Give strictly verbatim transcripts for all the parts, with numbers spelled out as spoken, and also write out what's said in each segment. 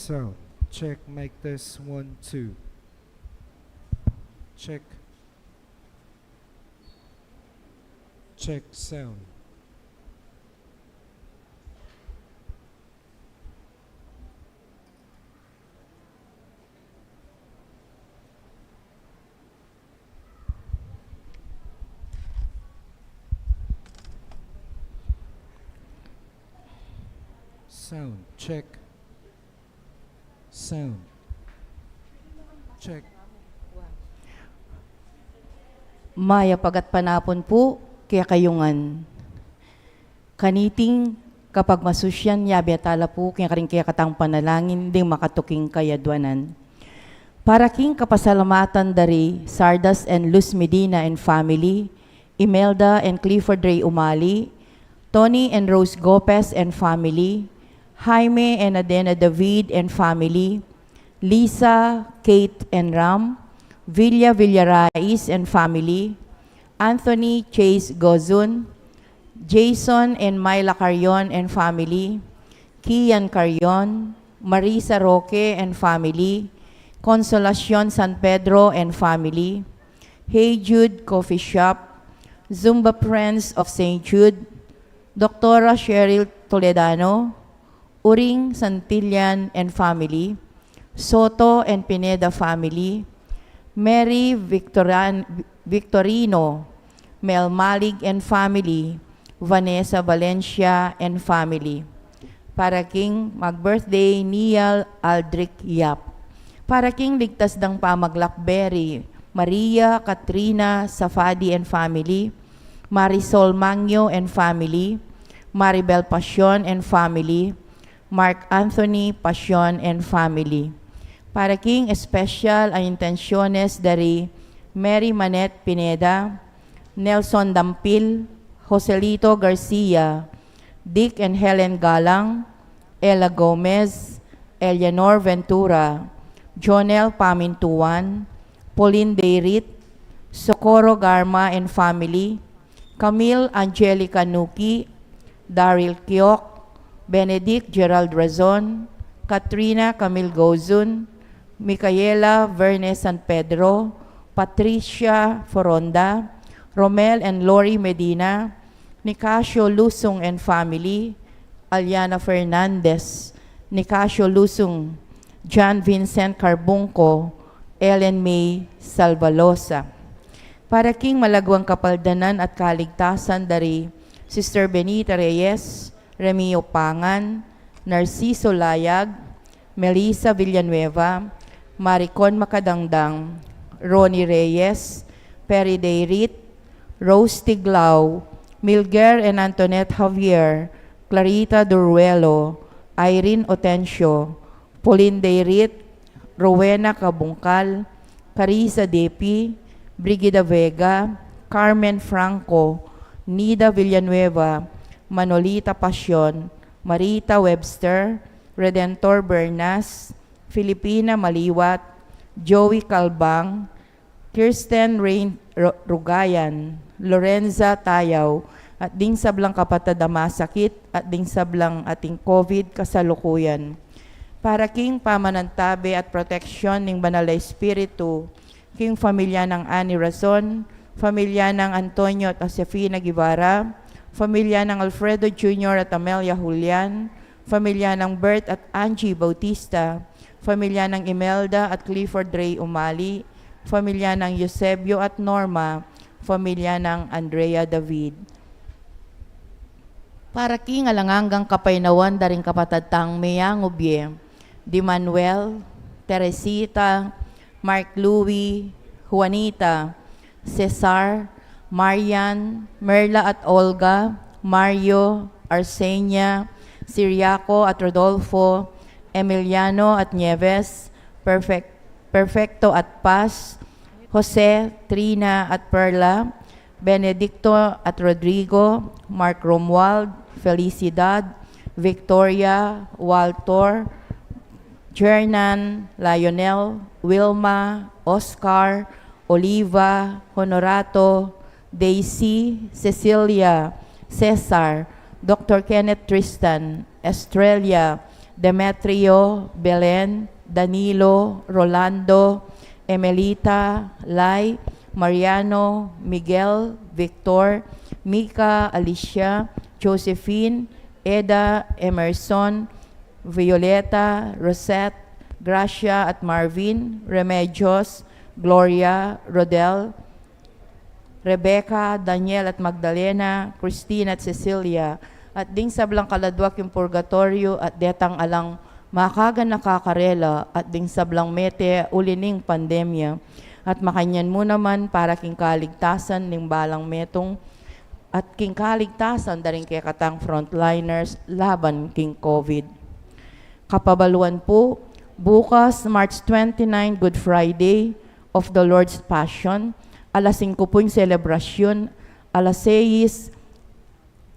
Sound. Check, mic test, one, two. Check. Check, sound. Sound, check. Sound. Check. Mayap a gatpanapun pu kekayu ngan. Kaniting kapagmasusyan, yabe tala pu king karing kekatang panalangin ding makatuking kayadwanan. Para king kapasalamatan dari Sardas and Luz Medina and family, Imelda and Clifford Ray Umali, Tony and Rose Gopez and family, Jaime and Adena David and family, Lisa, Kate and Ram, Villa Villarais and family, Anthony Chase Gozun, Jason and Myla Carion and family, Kian Carion, Marisa Roque and family, Consolacion San Pedro and family, Hey Jude Coffee Shop, Zumba Friends of Saint Jude, Doktora Cheryl Toledano, Uring Santillan and family, Soto and Pineda family, Mary Victoran-, Victorino, Mel Malig and family, Vanessa Valencia and family. Para king mag-birthday, Nial Aldrich Yap. Para king ligtas dang pamaglakbe ri Maria Katrina Safadi and family, Marisol Mangyo and family, Maribel Pasion and family, Mark Anthony Pasion and family. Para king espesyal a intensyones dari Mary Manette Pineda, Nelson Dampil, Joselito Garcia, Dick and Helen Galang, Ella Gomez, Eleanor Ventura, Jonel Pamintuan, Pauline Deirit, Socorro Garma and family, Camille Angelica Nuki, Daryl Kiok, Benedict Gerald Razon, Katrina Camille Gozun, Micaela Verne San Pedro, Patricia Foronda, Romel and Lori Medina, Nicasio Lusung and family, Aliana Fernandez, Nicasio Lusung, John Vincent Carbungco, Ellen May Salvalosa. Para king malagwang kapaldanan at kaligtasan dari Sister Benita Reyes, Remio Pangan, Narciso Layag, Melissa Villanueva, Maricon Macadangdang, Ronnie Reyes, Perry Deirit, Rose Tiglao, Milger and Antoinette Javier, Clarita Duruelo, Irene Otencio, Pauline Deirit, Rowena Cabungcal, Carissa Depi, Brigida Vega, Carmen Franco, Nida Villanueva, Manolita Pasion, Marita Webster, Redentor Bernas, Filipina Maliwat, Joey Calbang, Kirsten Rain Ro-, Rugayan, Lorenza Tayaw, at ding sablang kapatad a masakit, at ding sablang ating COVID kasalukuyan. Para king pamanantabe at proteksyon ning Banal a Espiritu, king familia nang Annie Razon, familia nang Antonio at Josefina Guevara, familia nang Alfredo Junior at Amelia Julian, familia nang Bert at Angie Bautista, familia nang Imelda at Clifford Ray Umali, familia nang Eusebio at Norma, familia nang Andrea David. Para king alang anggang kapaynawan da ring kapatad tang meyangubye, di Manuel, Teresita, Mark Louis, Juanita, Cesar, Marian, Merla at Olga, Mario, Arsenia, Siriaco at Rodolfo, Emiliano at Nieves, Perfec-, Perfecto at Paz, Jose, Trina at Perla, Benedicto at Rodrigo, Mark Romuald, Felicidad, Victoria, Walter, Jernan, Lionel, Wilma, Oscar, Oliva, Honorato, Daisy, Cecilia, Cesar, Doktor Kenneth Tristan, Estrella, Demetrio, Belen, Danilo, Rolando, Emelita, Lai, Mariano, Miguel, Victor, Mika, Alicia, Josephine, Eda, Emerson, Violeta, Rosette, Gracia at Marvin, Remedios, Gloria, Rodel, Rebecca, Daniel at Magdalena, Christine at Cecilia, at ding sablang kaladwa king purgatoryo at detang alang makaganaka karela, at ding sablang mete uli ning pandemya, at makanyan mu naman para king kaligtasan ning balang metung, at king kaligtasan da ring kekatang frontliners laban king COVID. Kapabaluan pu, bukas, March twenty-nine, Good Friday of the Lord's Passion, alas singku pu ing selebrasyun, alas sais,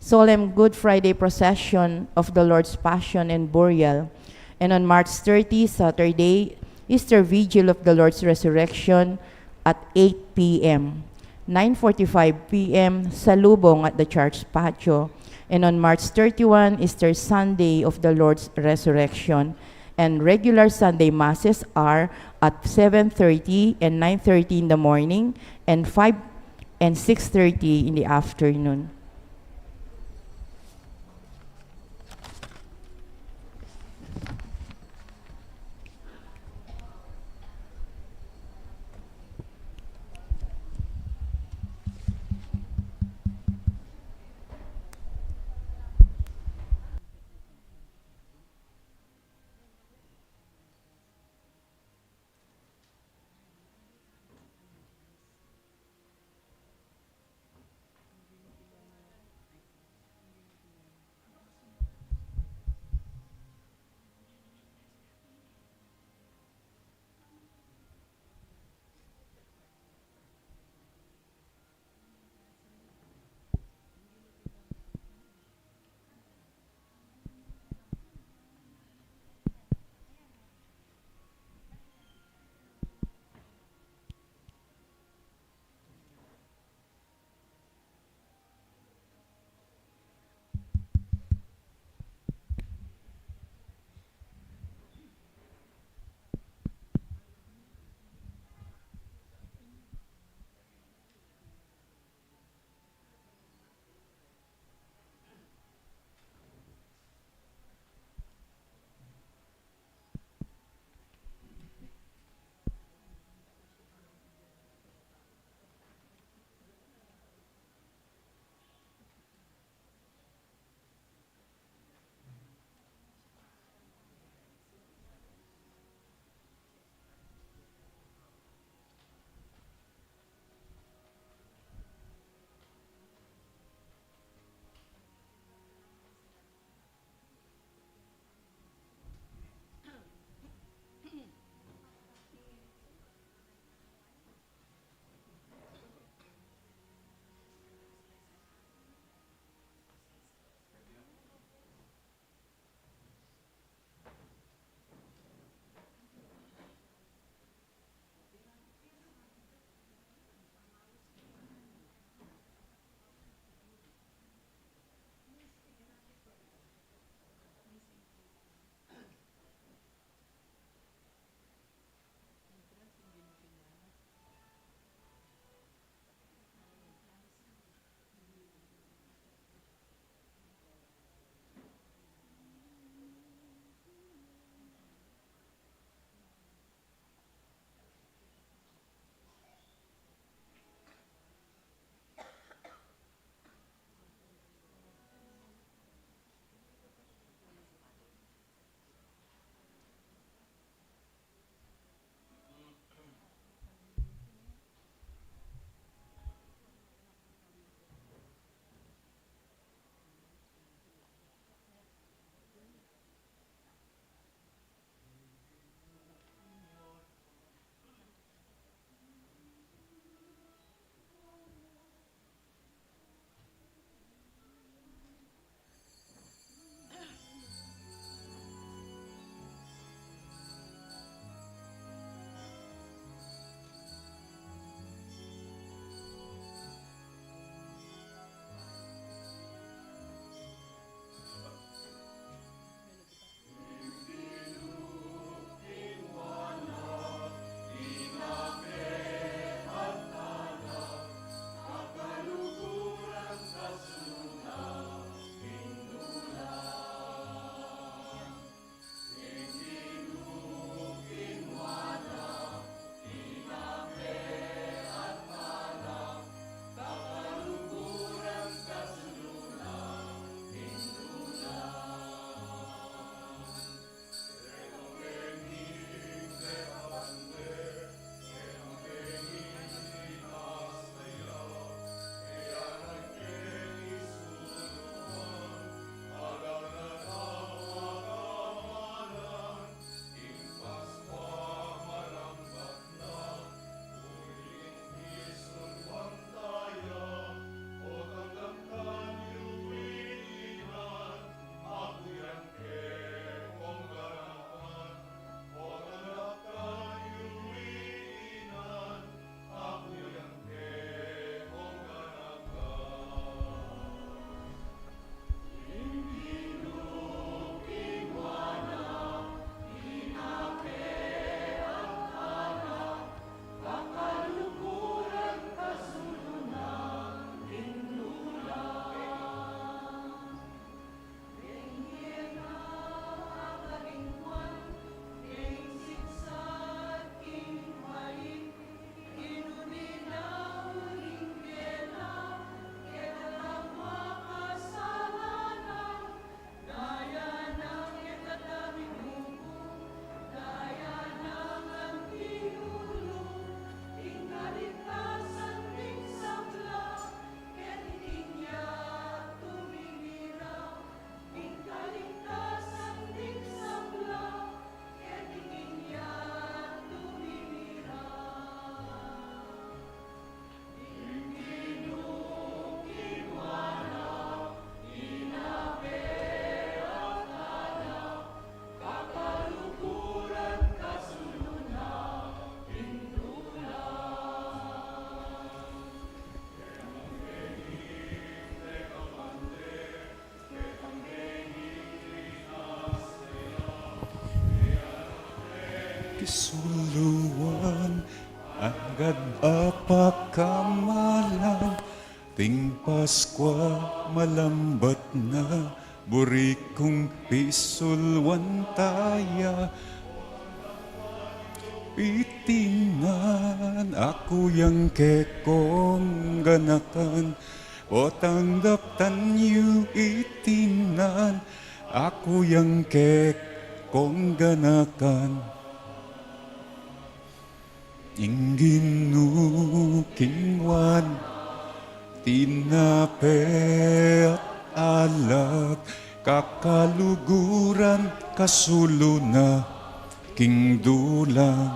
Solemn Good Friday Procession of the Lord's Passion and Burial, and on March thirty, Saturday, Easter Vigil of the Lord's Resurrection at eight p.m., nine forty-five p.m., Salubong at the church patio, and on March thirty-one, Easter Sunday of the Lord's Resurrection, and regular Sunday Masses are at seven thirty and nine thirty in the morning and five and six thirty in the afternoon. Pakamalan, ting Paskwa malambat na, buri kung pisulwan taya. Iti ngan aku yang kekong ganakan, o tanggap tanyu iti ngan aku yang kekong ganakan. Ing Ginu king wanu, tinape at alak, kakaluguran, kasulu na king dulang.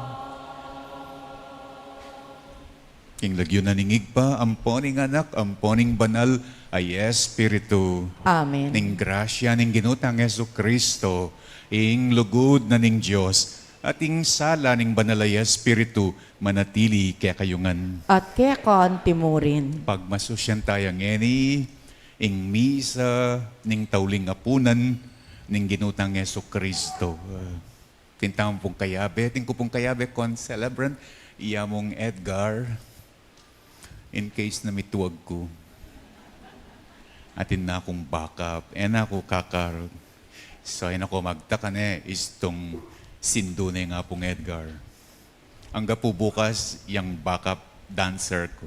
King lagyu na ning Ibpa, ampo ning Anak, ampo ning Banal a Espiritu. Amen. Ning grasya ning Ginu tang Jesucristo, ing lugud na ning Dios, at ing sala ning Banal a Espiritu, manatili kekayu ngan. At keka naman murin. Pagmasusyan taya ngeni ing misa ning tauling apunan ning Ginu tang Jesucristo. Atin tamu pung kayabe, atin ku pung kayabe, concelebrant, iya mung Edgar, in case na mituag ku. Atin na kung backup, e na ku kakarut. So, e na ku magtaka ne, istung sindu ne ing Apung Edgar. Angga pu bukas, yang backup dancer ku.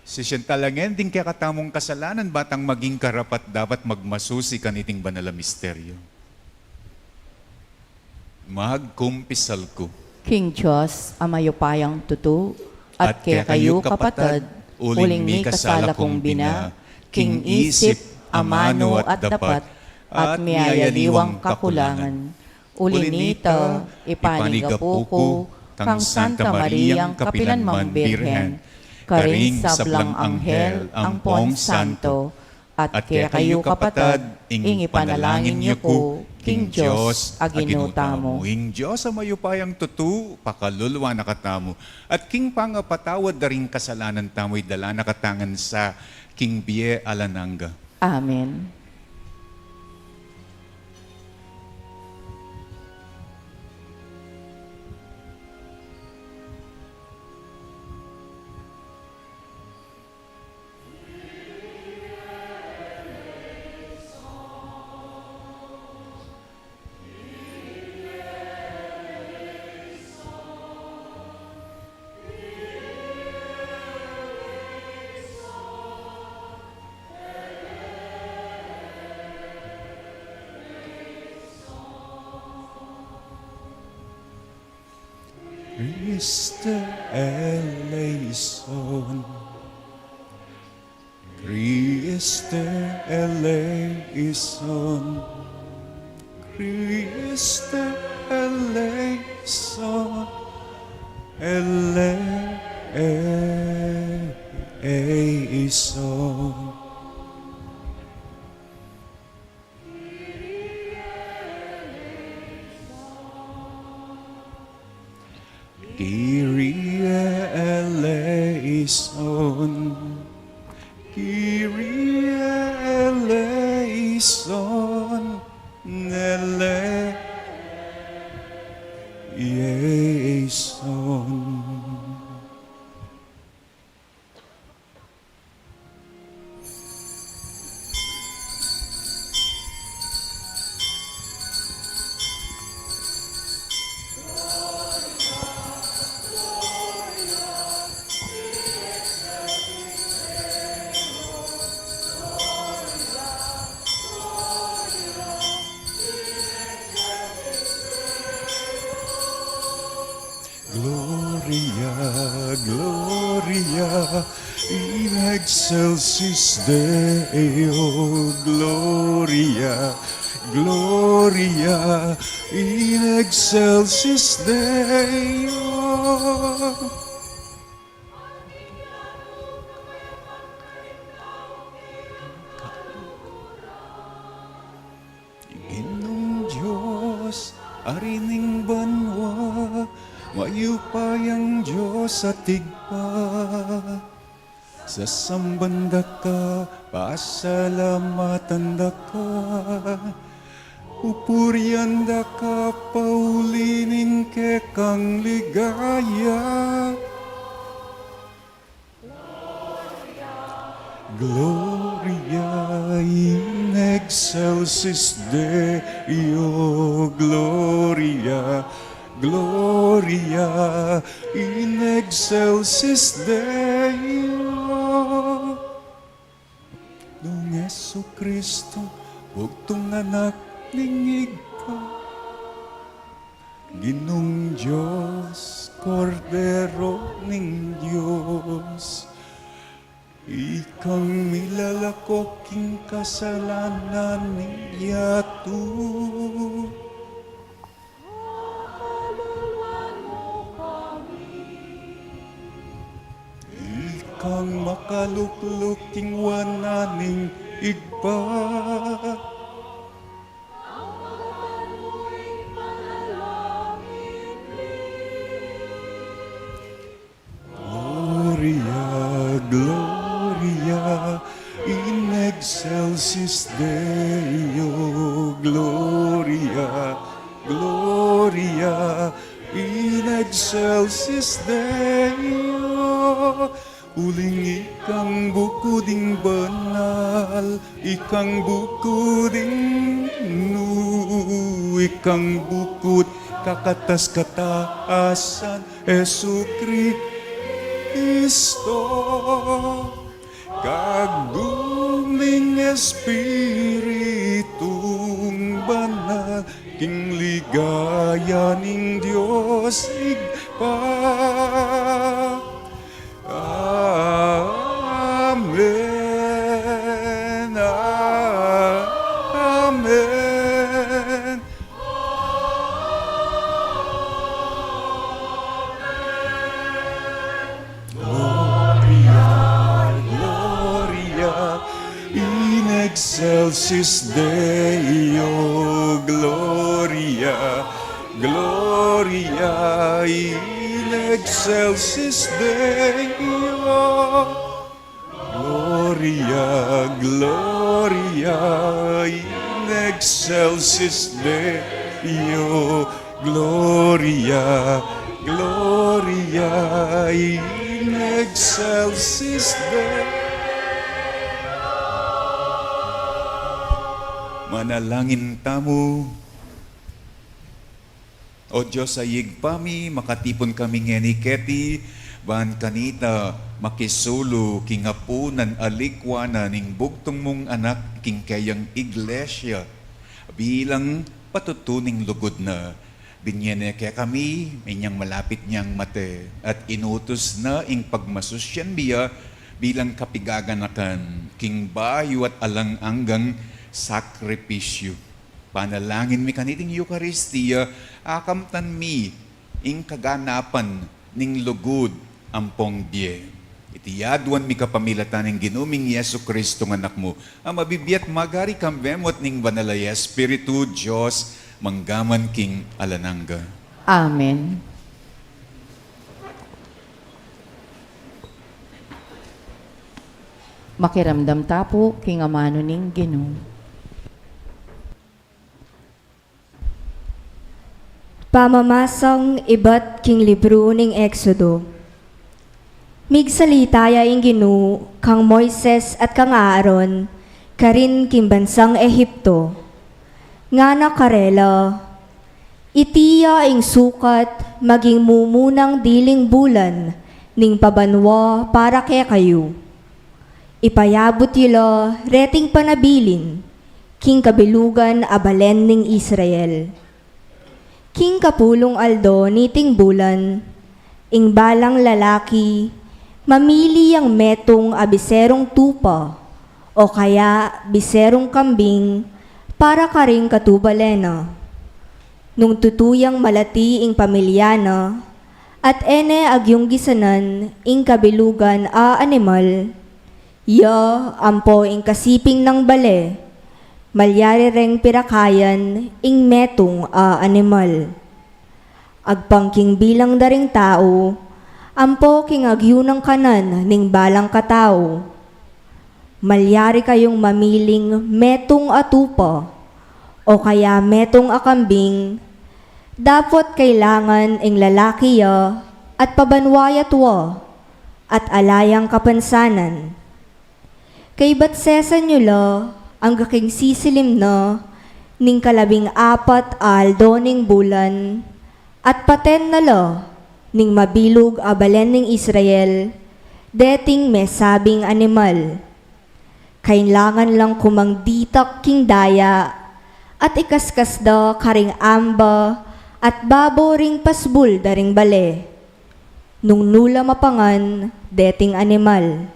Sisian tala ngan ding kekatamung kasalanan, ba tang maging karapat-dapat magmasusi kaniting banal a misteryo. Magkumpisal ku. King Dios a mayupayang tutu, at kekayu kapatad, uling mikasala kung bina, king isip, amanu at dapat, at miyayaliwang kakulangan. Uli nita, ipanigapu ku kang Santa Mariang kapilanman Birhen, karing sablang anghel ampong santo, at kekayu kapatad, ing ipanalangin yu ku king Dios a Ginu tamu. Ing Dios a mayupayang tutu, pakalulu na katamu, at king pangapatawad da ring kasalanan tamu, idala na katamu ngan sa king bie alang angga. Amen. Christe eleison. Christe eleison. Christe eleison. Eleison. Kyrie eleison. Kyrie eleison. Eleison. Gloria, Gloria in excelsis Deo. Gloria, Gloria in excelsis Deo. Ginung Dios, Ari ning banua, mayupayang Dios at Ibpa, sasamban da ka, pasalamatan da ka, Pupurian da ka pauli ning kekang ligaya. Gloria in excelsis Deo, Gloria, Gloria in excelsis Deo. Nung Jesucristo, bugtung anak ning Ibpa, Ginung Dios, Kordero ning Dios, ikang milalako king kasalanan ning yatu. Ikang makalukluk king wanan ning Ibpa. Gloria, Gloria in excelsis Deo, Gloria, Gloria in excelsis Deo. Uling ikang bukud ing banal, ikang bukud ing nu, ikang bukud kakatas-katasan, Jesucristo. Kag ing Espiritung Banal, king ligaya ning Dios Ibpa. Amen. Amen. Gloria, Gloria in excelsis Deo, Gloria, Gloria in excelsis Deo. Gloria, Gloria in excelsis Deo, Gloria, Gloria in excelsis Deo. Manalangin tamu. O Dios a Ibpa mi, makatipun kami ngeni keti, ban kanita makisulu king apunan alikwa na ning bugtung mung anak king keyang iglesia, bilang patutu ning lugud na. Binie ne kekami inyang malapit yang mate, at inutus na ing pagmasusyan bie bilang kapigaganakan king bayu at alang anggang sakripisyu. Panalangin mi kaniting Eukaristia, akamtan mi ing kaganapan ning lugud ampong bie. Iti aduan mi kapamilatan ning Ginu ming Jesucristo nga Anak mu, a mabibie at magari kambe mu at ning Banal a Espiritu, Dios, mangga man king alang angga. Amen. Makiramdam ta pu king amanu ning Ginu. Pamamasang ibat king libru ning Exodo. Migsalita ya ing Ginu kang Moises at kang Aaron karin king bansang Egipto. Ngana karela, iti ya ing sukat maging mumunang diling bulan ning pabanua para kekayu. Ipayabut yu la reting panabilin king kabilugan a balen ning Israel. King kapulung aldo niting bulan, ing balang lalaki mamili yang metung a biserung tupa o kaya biserung kambing para karing katubale na. Nung tutu yang malati ing pamilya na, at e ne agyung gisanan ing kabilugan a animal, ya ampo ing kasiping nang bale, malyari reng pirakayan ing metung a animal. Agpang king bilang da ring tau, ampo king agyu nang kanan ning balang katau. Malyari kayung mamiling metung a tupa, O kaya metung a kambing, dapot kailangan ing lalaki ya at pabanua ya tua, at ala yang kapansanan. Kaybat sesan yu la angga king sisilim na ning kalabing apat a aldo ning bulan, at paten na la ning mabilug a balen ning Israel deting mesabing animal. Kailangan lang kumang ditak king daya, at ikaskas da karing amba at babo ring pasbul da ring bale, nung nu la mapangan deting animal.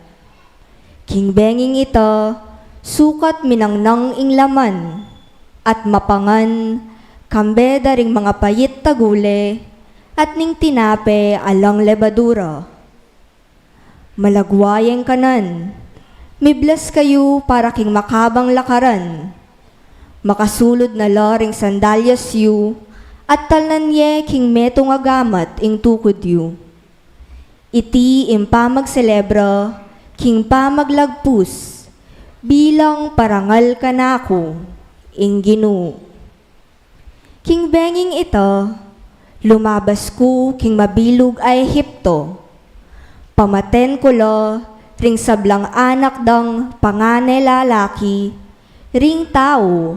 King benging ita, sukat minangnang ing laman, at mapangan kambe da ring mangapait a gule, at ning tinape alang lebadura. Malagwa yeng kanan, miblas kayu para king makabang lakaran. Makasulud na la ring sandalyas yu, at talnan ye king metung a gamat ing tukud yu. Iti ing pamagselebra king pamaglagpus, bilang parangal kanaku, ing Ginu. King benging ita, lumabas ku king mabilug a Ehipto. Pamaten ku la ring sablang anak dang pangane lalaki, ring tau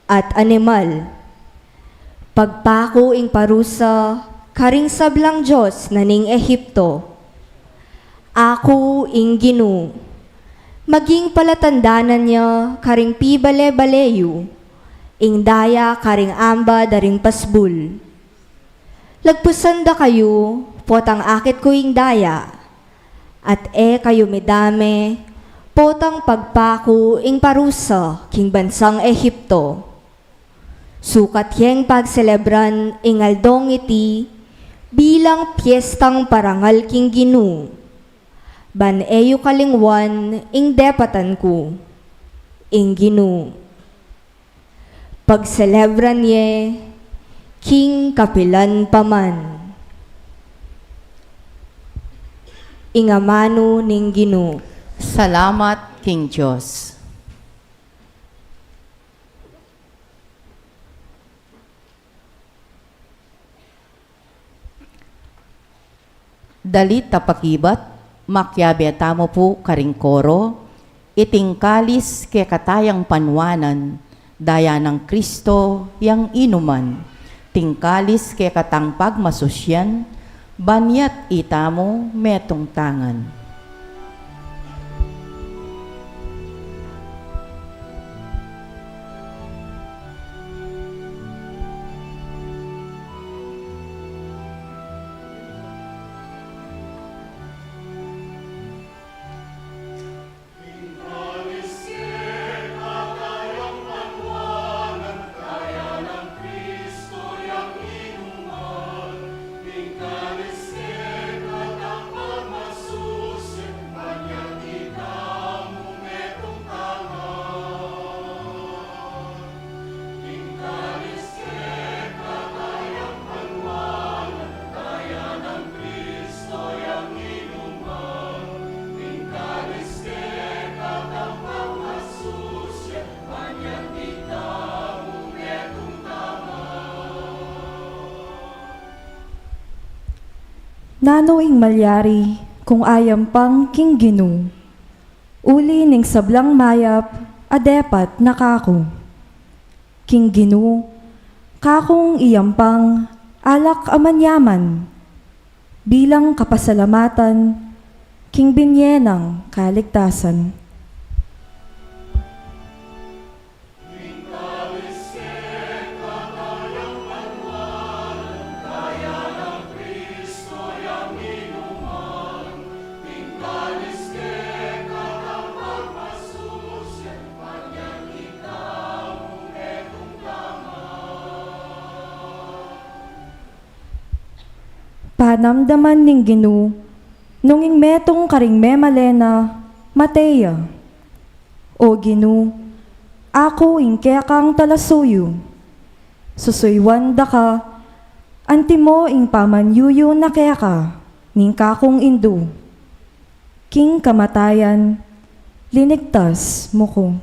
at animal. Pagpaku ing parusa karing sablang dios na ning Ehipto. Aku ing Ginu. Maging palatandanan ya karing pibale-bale yu, ing daya karing amba da ring pasbul. Lagpusan da kayu, potang akit ku ing daya, at e kayu midame, potang pagpaku ing parusa king bansang Ehipto. Sukat yeng pagselebran ing aldong iti bilang piestang parangal king Ginu. Ban e yu kalingwan ing depatan ku, ing Ginu. Pagselebran ye king kapilan pa man. Ing amanu ning Ginu. Salamat king Dios. Dalit a pakibat, makiabe tamu pu karing koro, iting kalis kekatayang panuanan, daya nang Kristo yang inuman, ting kalis kekatang pagmasusyan, ban ya't itamu metung tangan. Nanu ing malyari kung ayampang king Ginu, uli ning sablang mayap a depat na kaku? King Ginu, kakung iyampang alak a manyaman, bilang kapasalamatan king binye nang kaligtasan. Panamdaman ning Ginu, nung ing metung karing memalen na, mate ya. O Ginu, aku ing kekang talasuyu. Susuyuan da ka, antimo ing pamanyuyu na keka ning kakung indu. King kamatayan, linigtas mu ku.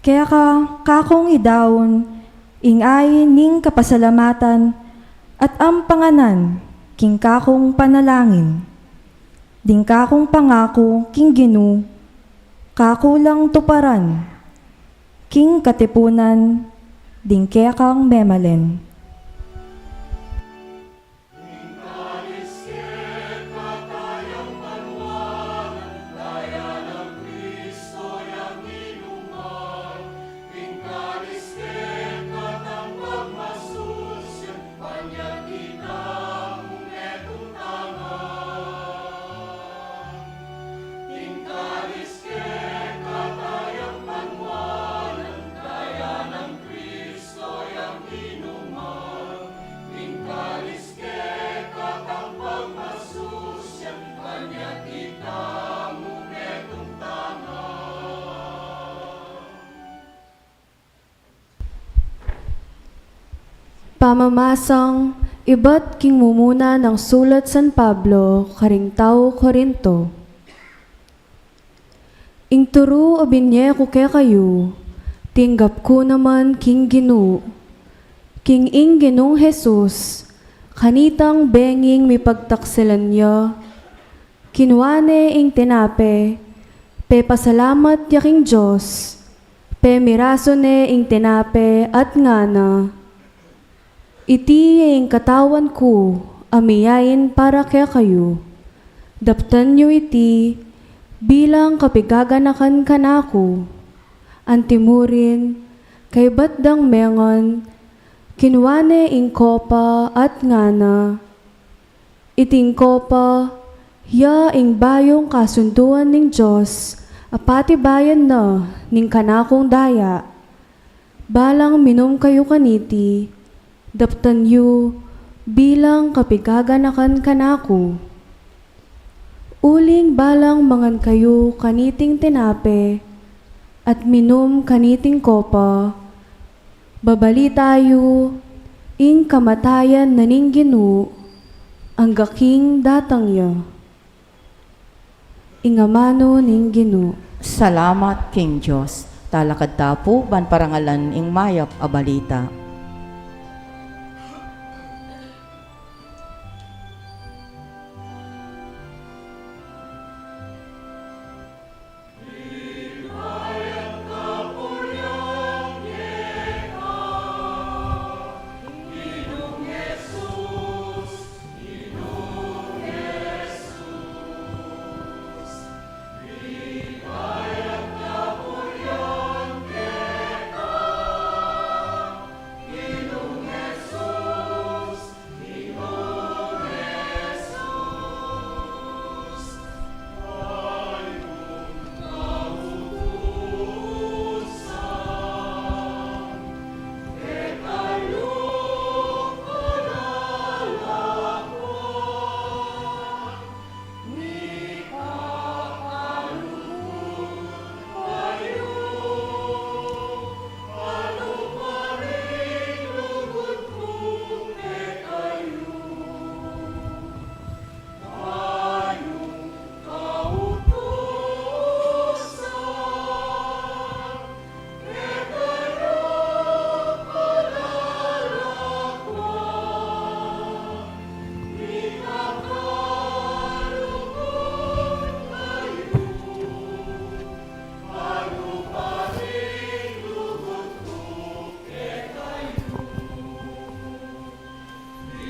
Keka kakung idaun ing ain ning kapasalamatan at ampanganan king kakung panalangin. Ding kakung pangaku king Ginu, kaku lang tuparan king katipunan ding kekang memalen. Pamamasang ibat king mumuna nang sulat San Pablo karing tau Corinto. Ing turu a binye ku kekayu, tinggap ku naman king Ginu, king ing Ginung Jesus, kanitang benging mipagtaksilan ya, kinua ne ing tinape, pepasalamat ya king Dios, pemirasu ne ing tinape at ngana, "Iti ya ing katawan ku a miyain para kekayu. Daptan yu iti bilang kapigaganakan kanaku." Antimurin, kaybat dang mengan, kinua ne ing kopa at ngana, "Iting kopa, ya ing bayung kasunduan ning Dios a patibayan na ning kanakung daya. Balang minum kayu kaniti, daptan yu bilang kapigaganakan kanaku. Uling balang mangan kayu kaniting tinape at minum kaniting kopa, babalita yu ing kamatayan na ning Ginu angga king datang ya." Ing amanu ning Ginu. Salamat king Dios. Talakad ta pu ban parangalan ing mayap a balita.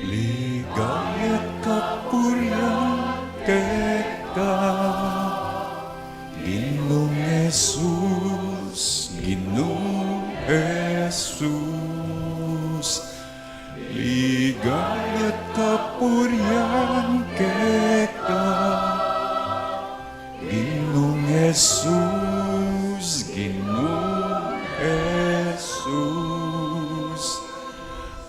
Ligaya't kapurian keka, Ginung Jesus, Ginung Jesus. Ligaya't kapurian keka, Ginung Jesus, Ginung Jesus.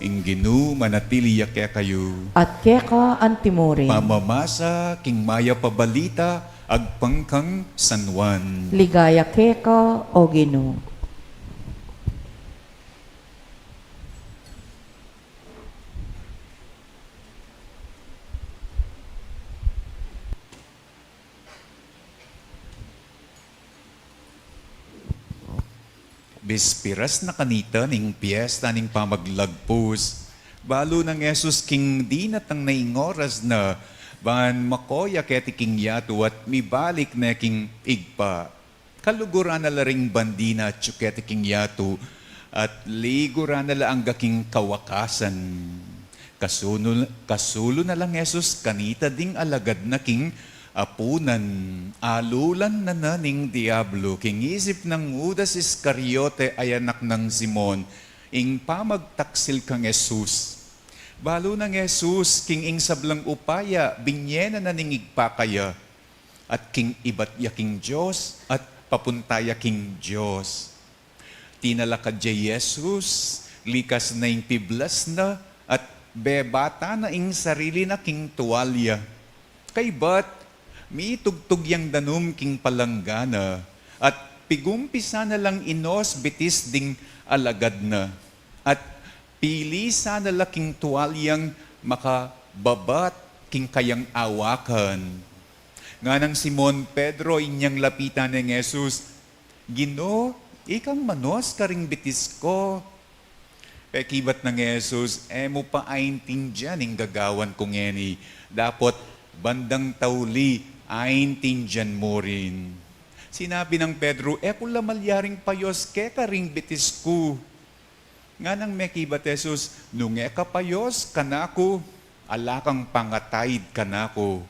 Ing Ginu manatili ya kekayu. At keka antimurin. Pamamasa king mayap a balita agpang kang San Juan. Ligaya keka, O Ginu. Bispiras na kanita ning piesta ning pamaglagpus. Balu nang Jesus king dinatang na ing oras na, ban mako ya keti king yatu at mibalik ne king Ibpa. Kaluguran na la ring bandi na atyu keti king yatu, at liguran na la angga king kawakasan. Kasunu-, kasulu na lang Jesus kanita ding alagad na king apunan. Alulan na na ning Diablo king isip nang Judas Iscariote a anak nang Simon, ing pamagtaksil kang Jesus. Balu nang Jesus king ing sablang upaya, binye na na ning Ibpa kaya, at king ibat ya king Dios, at papunta ya king Dios. Tinalakad ya i Jesus, likas na ing piblas na, at bebata na ing sarili na king tuwalya. Kaybat, mitugtug yang danum king palangga na, at pigumpisa na lang inos bitis ding alagad na, at pilisan na la king tuwalyang makababat king kayang awakan. Nganang Simon Pedro, inyang lapitan neng Jesus, "Ginu, ikang manos karing bitis ku." Pekibat nang Jesus, "E mu pa aintindian ing gagawan ku ngeni, dapot bandang tauli aintindian mu rin." Sinabi nang Pedro, "E ku la malyaring payos keka ring bitis ku." Nganang mekibat Jesus, "Nung e ka payos kanaku, ala kang pangataid kanaku."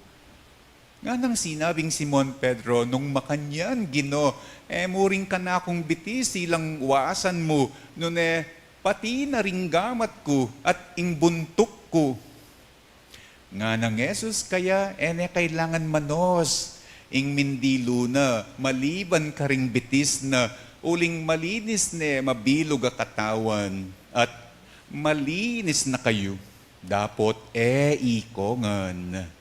Nganang sinabing Simon Pedro, "Nung makanyan, Ginu, e mu rin kanakung bitis ilang wasan mu, nune pati na ring gamat ku at ing buntuk ku." Nganang Jesus kaya, "E ne kailangan manos ing mindilu na, maliban karing bitis na, uling malinis ne mabilug a katawan, at malinis na kayu, dapot e ikongan."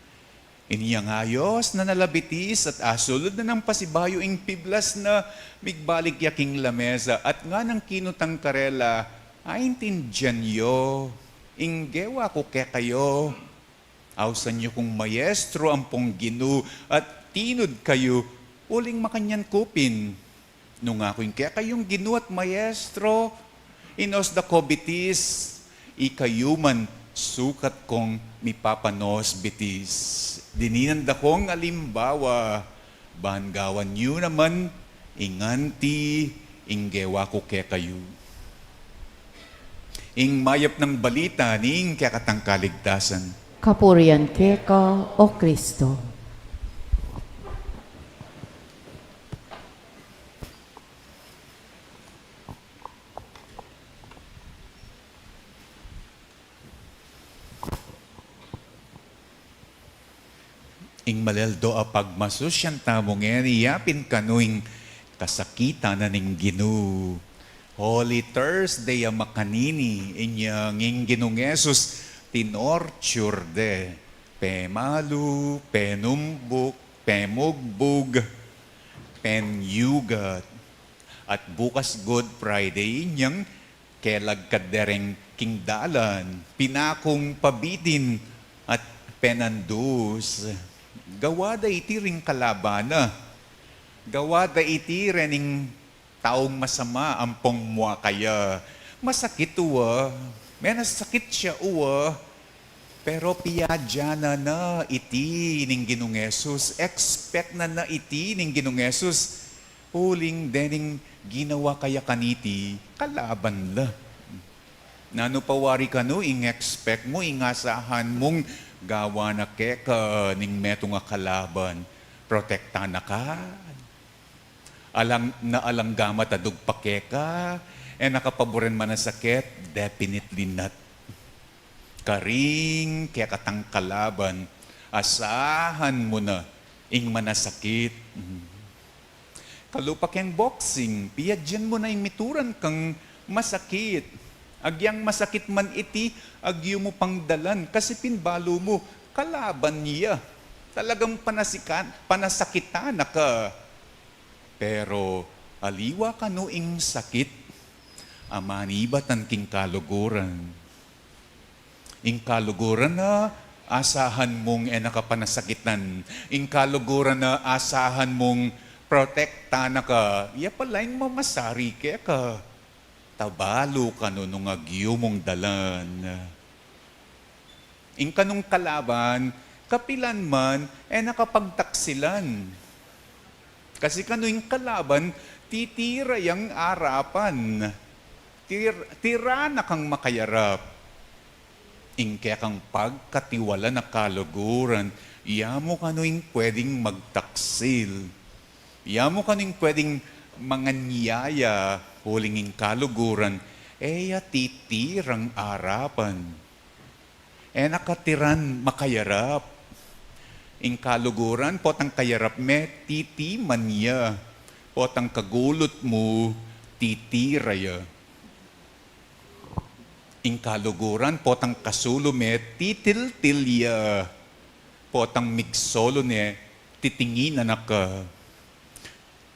Inyang ayos na na la bitis at asulud na nang pasibayu ing piblas na, migbalik ya king lamesa, at nganang kinutang karela, "Aintindian yu ing gewa ku kekayu? Ausan yu kung Maestro ampong Ginu, at tinud kayu, uling makanyan ku pin. Nung aku ing kekayung Ginu at Maestro, inos da ko bitis, ikayu man sukat kong mipapanos bitis. Dininan da kong alimbawa, ban gawan yu naman ing anti ing gewa ku kekayu." Ing mayap nang balita ning kekatang kaligtasan. Kapurian keka, O Kristo. Ing maleldo a pagmasusyan tamu ngeni, yapin kanu ing kasakitan na ning Ginu. Holy Thursday a makanini, inyang ing Ginung Jesus tinorture de, pemalu, penumbuk, pemugbug, penyugat. At bukas Good Friday, inyang kelagkad de reng king dalan, pinakung pabitin at penandus. Gawa da iti ring kalaban na. Gawa da iti rening taung masama ampong mua kaya. Masakit uwa. Menasakit ya uwa. Pero piadya na na iti ning Ginung Jesus. Expect na na iti ning Ginung Jesus. Uling dening ginawa kaya kaniti, kalaban la. Nanu pa wari kanu ing expect mu, ing asahan mung gawa na keka ning metung a kalaban? Protektan na ka? Alang, na alang gamat a dugpa keka, e na ka paburen manasakit? Definitely not. Karing kekatang kalaban, asahan mu na ing manasakit. Kalupa keng boxing, piadyan mu na ing mituran kang masakit. Agyang masakit man iti, agyu mu pang dalan, kasi pin balu mu, kalaban ya. Talagang panasikan-, panasakitan na ka. Pero aliwa kanu ing sakit a manibatan king kaluguran. Ing kaluguran a asahan mung e na ka panasakitan. Ing kaluguran a asahan mung protektan na ka. Ya pala ing mamasari keka. Tabalu kanu nung agyu mung dalan. Ing kanung kalaban, kapilan man, e na ka pagtaksilan. Kasi kanu ing kalaban, titira yang arapan. Tir-, tira na kang makayarap. Ing kekang pagkatiwala na kaluguran, ya mu kanu ing pwedeng magtaksil. Ya mu kanu ing pwedeng manganyaya, uling ing kaluguran, e ya titirang arapan. E na ka tiran makayarap. Ing kaluguran, potang kayarap me, titiman ya. Potang kagulut mu, titira ya. Ing kaluguran, potang kasulu me, titiltil ya. Potang migsolu ne, titinginan na ka.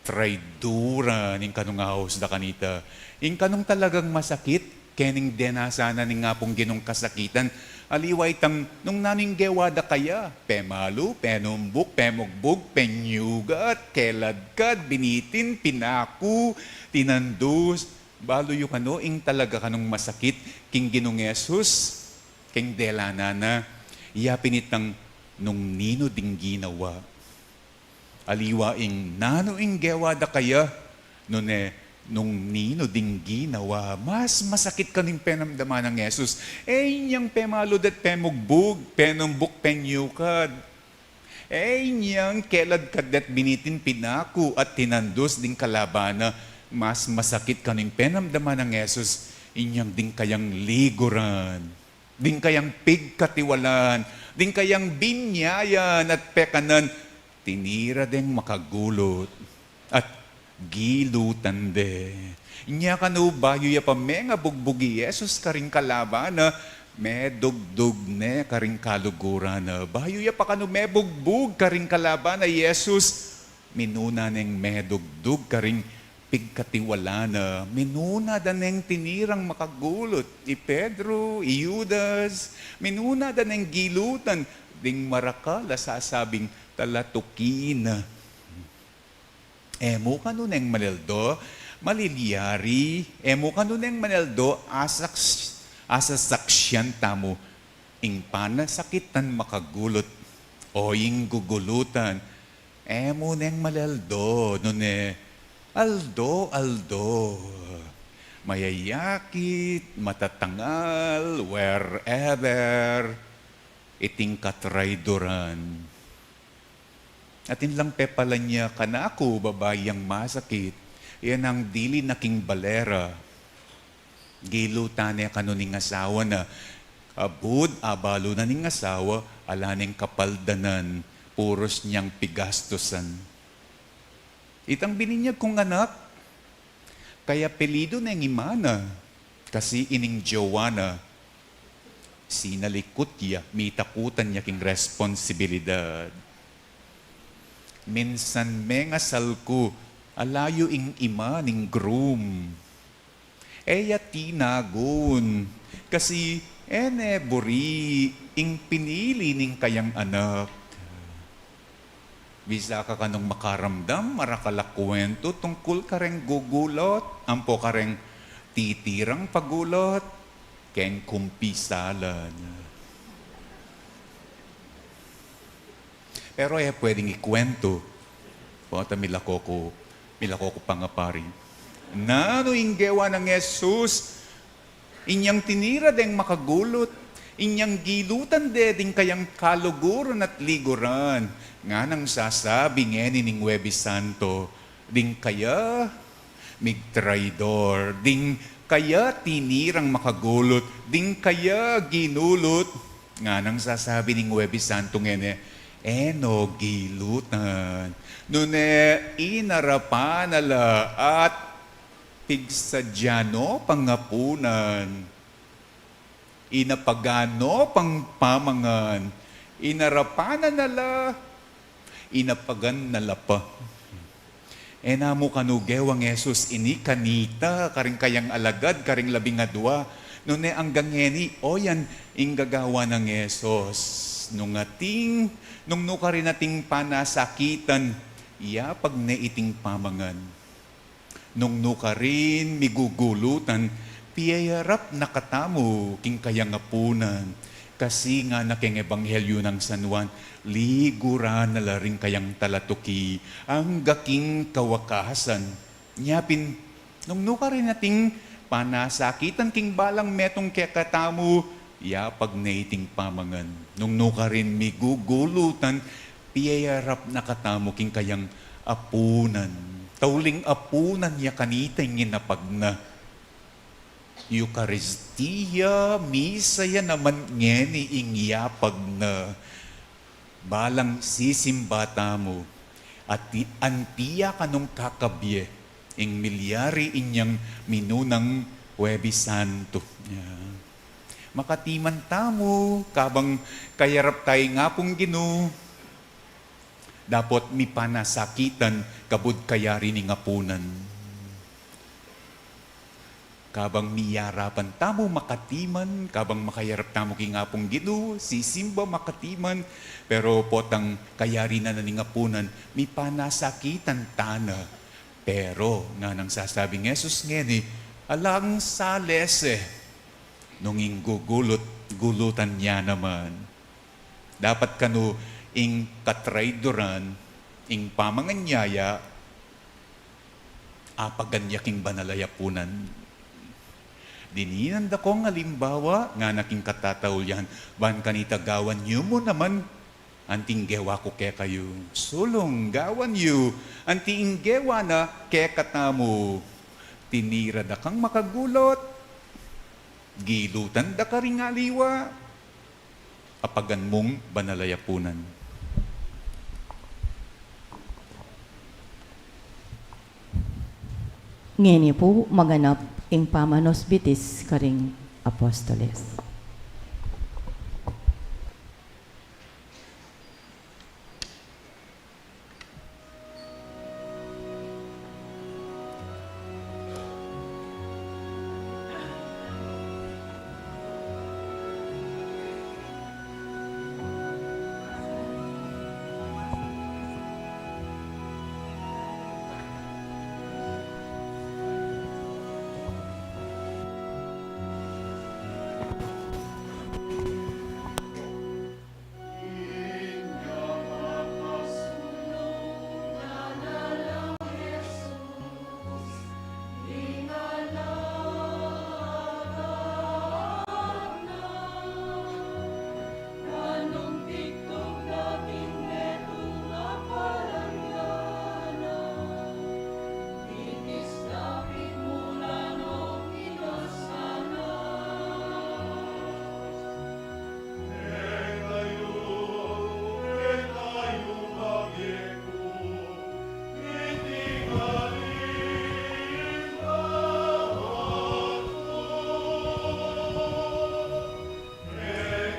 Traiduran ing kanung aus da kanita. Ing kanung talagang masakit, kening denasan na ning Apung Ginung kasakitan. Aliwa itang nung nanu ing gewa da kaya, pemalu, penumbuk, pemugbug, penyugat, keladkad, binitin, pinaku, tinandus. Balu yu kanu ing talaga kanung masakit king Ginung Jesus, king delanan na, ya pin itang nung ninu ding ginawa. Aliwa ing nanu ing gewa da kaya, nune nung ninu ding ginawa. Mas masakit kanu ing penamdaman nang Jesus. E inyang pemalu dat pemugbug, penumbuk, penyugat. E inyang keladkad dat binitin, pinaku at tinandus ding kalaban na. Mas masakit kanu ing penamdaman nang Jesus, inyang ding kayang liguran, ding kayang pigkatiwalan, ding kayang binyayan at pekanan, tinira deng makagulut at gilutan de. Inya kanu bayu ya pa mengabugbug i Jesus karing kalaban na, medugdug ne karing kaluguran na. Bayu ya pa kanu mebugbug karing kalaban na i Jesus, minuna neng medugdug karing pigkatiwalan na. Minuna da neng tinirang makagulut. I Pedro, i Judas, minuna da neng gilutan. Ding marakal a sasabing talatuki na. E mu kanu neng maleldo, malilyari, e mu kanu neng maleldo, asaks-, asasaksian tamu ing panasakitan makagulut, o ing gugulutan, e mu neng maleldo, nune aldo-aldo, mayayakit, matatangal, wherever, iting katraiduran. Atin lang pepalan ya kanaku, babai, yang masakit, yan ang dili na king balera. Gilutan ne kanu ning asawa na, abud abalu na ning asawa, ala neng kapaldanan, purus nyang pigastusan. Itang bininyag kung anak, kaya apelyidu neng ima na, kasi ining jowa na, sinalikut ya, mitakutan ya king responsibilidad. Minsan mengasal ku, ala yu ing ima ning groom. E ya tinagun, kasi e ne buri ing pinili ning kayang anak. Bisa ka kanung makaramdam, marakal a kuwentu tungkul kareng gugulut, ampo kareng titirang pagulut, keng kumpisalan. Pero e pwedeng ikuwentu. Pota milako ku, milako ku pangapari. Nanu ing gewa nang Jesus? Inyang tinira deng makagulut, inyang gilutan de ding kayang kaluguran at liguran. Nganang sasabi ngeni ning Huwebes Santo, ding kaya migtraidor, ding kaya tinirang makagulut, ding kaya ginulut. Nganang sasabi ning Huwebes Santo ngeni, e no gilutan. Nune inarapan na la at pigsadya no pang apunan. Inapagan no pang pamangan. Inarapan na la, inapagan na la pa. E na mu kanu gewang Jesus ini kanita, karing kayang alagad, karing labing adua. Nune anggang ngeni, o yan ing gagawan nang Jesus. Nung ating, nung nukarin ating panasakitan, yapag ne iting pamangan. Nung nukarin migugulutan, piyayarap na katamu king kayang apunan. Kasi ngana king Ebanghelyu nang San Juan, liguran na la ring kayang talatuki angga king kawakasan. Nya pin, nung nukarin ating panasakitan king balang metung kekatamu, yapag na iting pamangan. Nung nukarin migugulutan, piyayarap na katamu king kayang apunan. Tauling apunan ya kanita ing inapag na. Eukaristia, misa ya naman ngeni ing yapag na. Balang sisimba tamu, at ti-, anti ya kanung kakabie ing milyari inyang minunang Huwebes Santo. Ya. Makatiman tamu, kabang kayarap tamu king Apung Ginu, dapot mipanasakitan kabud kayari ning apunan. Kabang miyarapan tamu makatiman, kabang makayarap tamu king Apung Ginu, sisimba makatiman, pero potang kayari na na ning apunan, mipanasakitan tana. Pero, nganang sasabing Jesus ngeni, alang salese, nung ing gugulut, gulutan ya naman. Dapat kanu ing katraiduran, ing pamanganyaya, apagan ya king banal a yapunan. Dininan da kong alimbawa, ngana king katataulian, ban kanita gawan yu mu naman, anti ing gewa ku kekayu. Sulung, gawan yu, anti ing gewa na kekatamu. Tinira da kang makagulut, gilutan da ka ring aliwa, apagan mung banal a yapunan. Ngeni pu maganap ing pamanusbitis karing apostoles.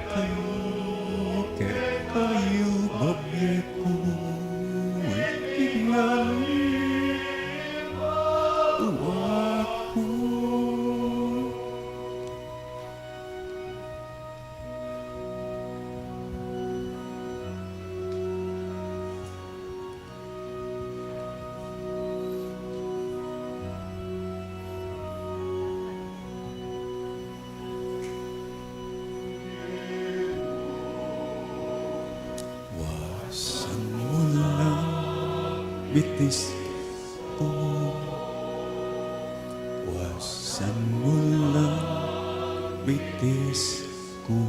Kekayu, kekayu, babie ku, iting laliwa ku. Wasan mu lang bitis ku. Wasan mu lang bitis ku.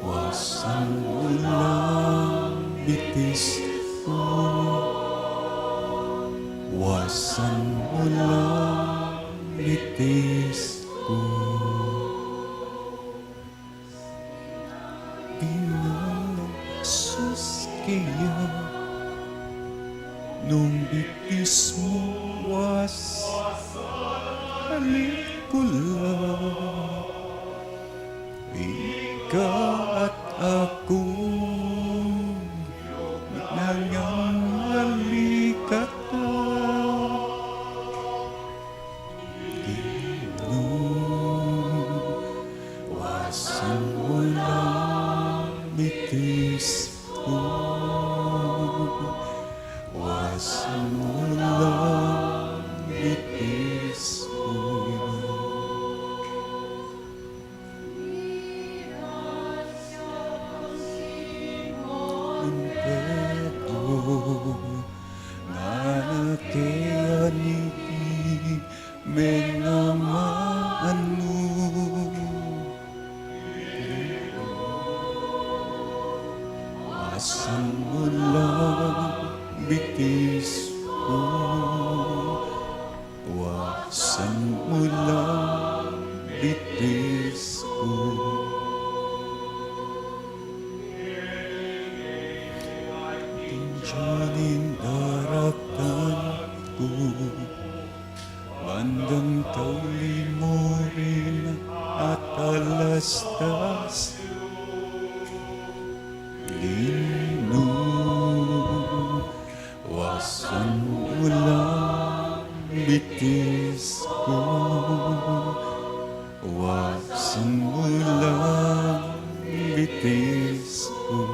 Wasan mu lang bitis ku. Wasan mu lang bitis ku. Pinasus keya nung bitis mu, wasali ku la. Ika at aku, nangangali kata. Ginu, wasan mu lang bitis ku. San mu lang bitis ku. King janin daraktan ku, bandang tauli mu rin at alastas. Ginu, wasan mu lang bitis ku, wasan mu lang bitis ku.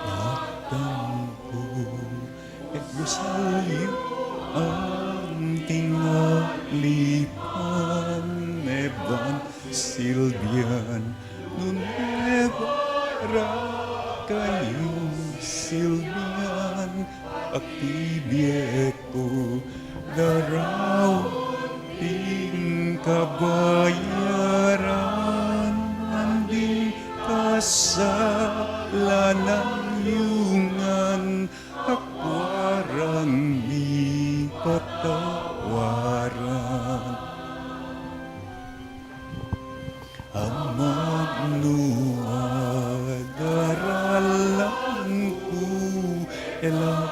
Atang ku, e ku salyu anting alipan e ban silbian, nune bara kayung silbian, akti bie ku daraun ding kabayaran, anting kasalanan yu ngan akwa rang mipatawaran. Amanu, daralan ku e la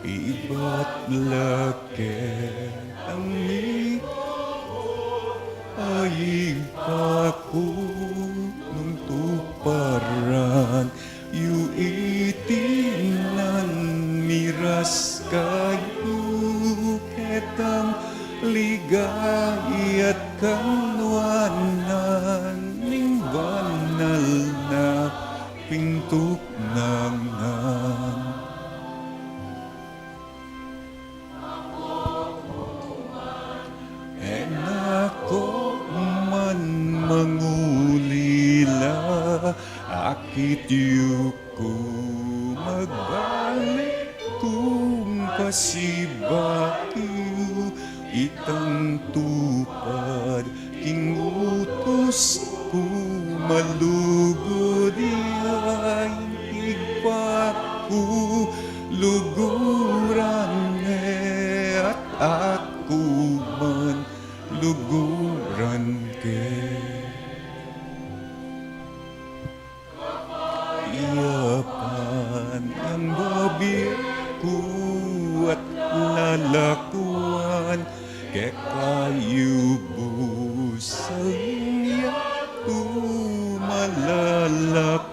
ibat la ketang miko, aiba ku nung tuparan yu iti ngan miras kayu ketang ligaya at kanuanan ning banal na pintuknangan. E na ko man mangulila, akit yu ku magbalik kung pasibayu itang tupad king utus ku malugud ya, ibpa ku luguran ne at aku man luguran ke. Yapan yang babie ku at lalakuan, kekayu busal yatu malalakuan.